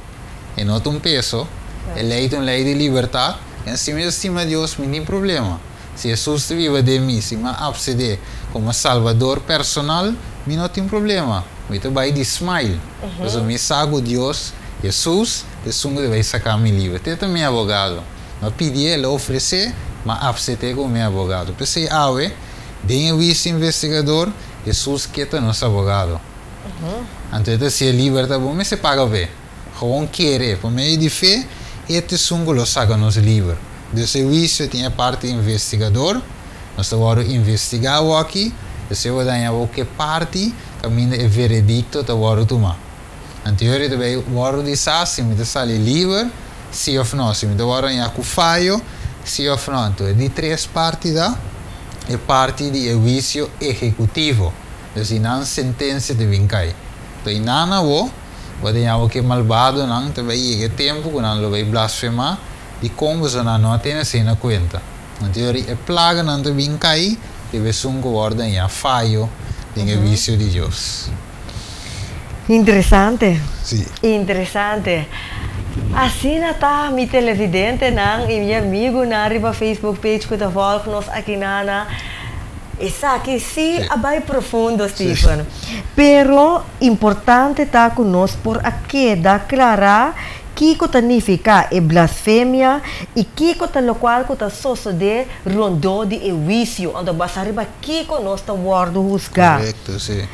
e no ta un peso, e lei ta un lei di libertat. En si mi ta stima Dios, mi no tin problema. Si Hesus ta biba den mi, si mi a apsed'é komo Salbador personal, mi no tin problema. Mi ta bai di smile, pasobra mi sa ku Dios, Hesus, ta esun ku ta bai saka mi liber. Te ta mi abogado. Mi a pidié, el a ofresé, mi a apset'é komo mi abogado. P'esei awe, den e huisio investigador, Hesus ke ta nos abogado. Anto e ta hasié liber ta bo mester paga p'e. Gewoon kere, pa medio di fe, e ta esun ku lo saka nos liber. Dus e huisio tin e parti investigador, nos ta wòrdu investigá awoki, esei bo daña bo ke parti kaminda e veredikto ta wòrdu tumá. Anto yori ta bai wòrdu di sa si mi ta sali liber, si òf nò, si mi ta wòrdu hañá ku fayo, si òf nò. Anto e di tres parti ta. E parti di e huisio ehekutivo, dus i nan sentensia ta bin kai. Anto i nan awo, bo ta yawa ku e malbadonan ta bai yega e tempu ku nan lo bai blasfemá, dikon boso nan no a tene esei na kuenta? Anto yori e plaganan ta bin kai riba esun ku wòrdu hañá fayo den e huisio di Dios. Interesante. Sí. Interesante. Asina ta mi televidentenan i mi amigunan riba Facebook page ku ta volg nos akinana. Esaki sí a bai profundo, Stephen. Pero importante ta ku nos por a keda klará kiko ta nifiká e blasfemia i kiko ta lokual ku ta sosodé rondó di e huisio. Anto basá riba kiko nos ta wòrdu husgá. Korekto, sí.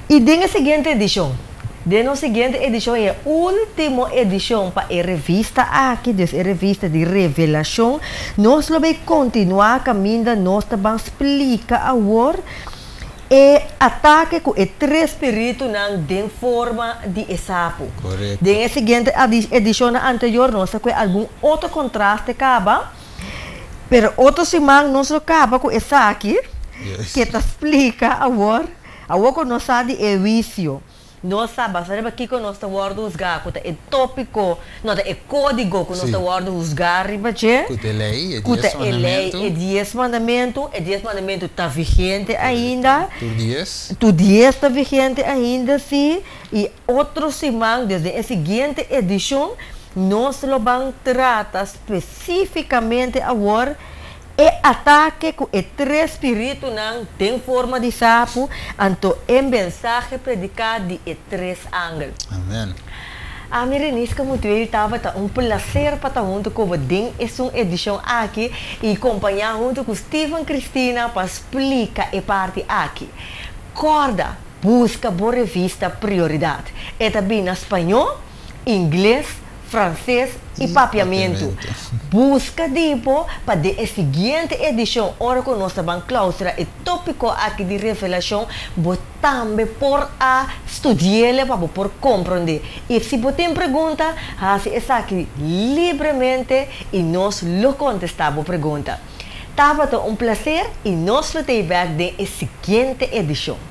I den e siguiente edishon, den nos siguiente edishon i e último edishon pa e revista aki, dus e revista di Revelashon, nos lo bay kontinuá kaminda nos ta ban splika awor e atake ku e tres spiritunan den forma di e sapu. Korekto. Den e siguiente edishonnan anterior nos a kue algun otro kontraste kaba, pero otro siman nos lo kaba ku esaki ke ta splika awor. Awor ku nos sa di e huisio, nos sa basa riba kiko nos ta wòrdu husgá, ku ta e tópiko, no, ta e kódigo ku nos ta wòrdu husgá riba dje, Ku ta e lei, e ku ta dies e lei, mandamentu. e dies mandamentu. E dies mandamentu ta vigente ainda. Tur dies. Tur dies ta vigente ainda, sí. I otro siman, desde e siguiente edishon, nos lo ban trata spesífikamente awor E atake ku e tres spiritunan den forma di sapu, anto e mensahe prediká di e tres angel. Amen. Ami Reniska Mutueel tabata un plaser pa ta huntu ku bo den esun edishon aki i kompañá huntu ku Steven Cristina pa splika e parti aki. Kòrda, buska bo revista Prioridat. E ta bini na spañó, ingles, franses i papiamentu. Buska di bo pa den e siguiente edishon ora ku nos ta ban klaustra e tópiko aki di Revelashon, bo tambe por a studi'el pa bo por komprondé. I si bo tin pregunta, hasi esaki libremente i nos lo kontestá bo pregunta. Tabata un plaser i nos lo t'ei bèk den e siguiente edishon.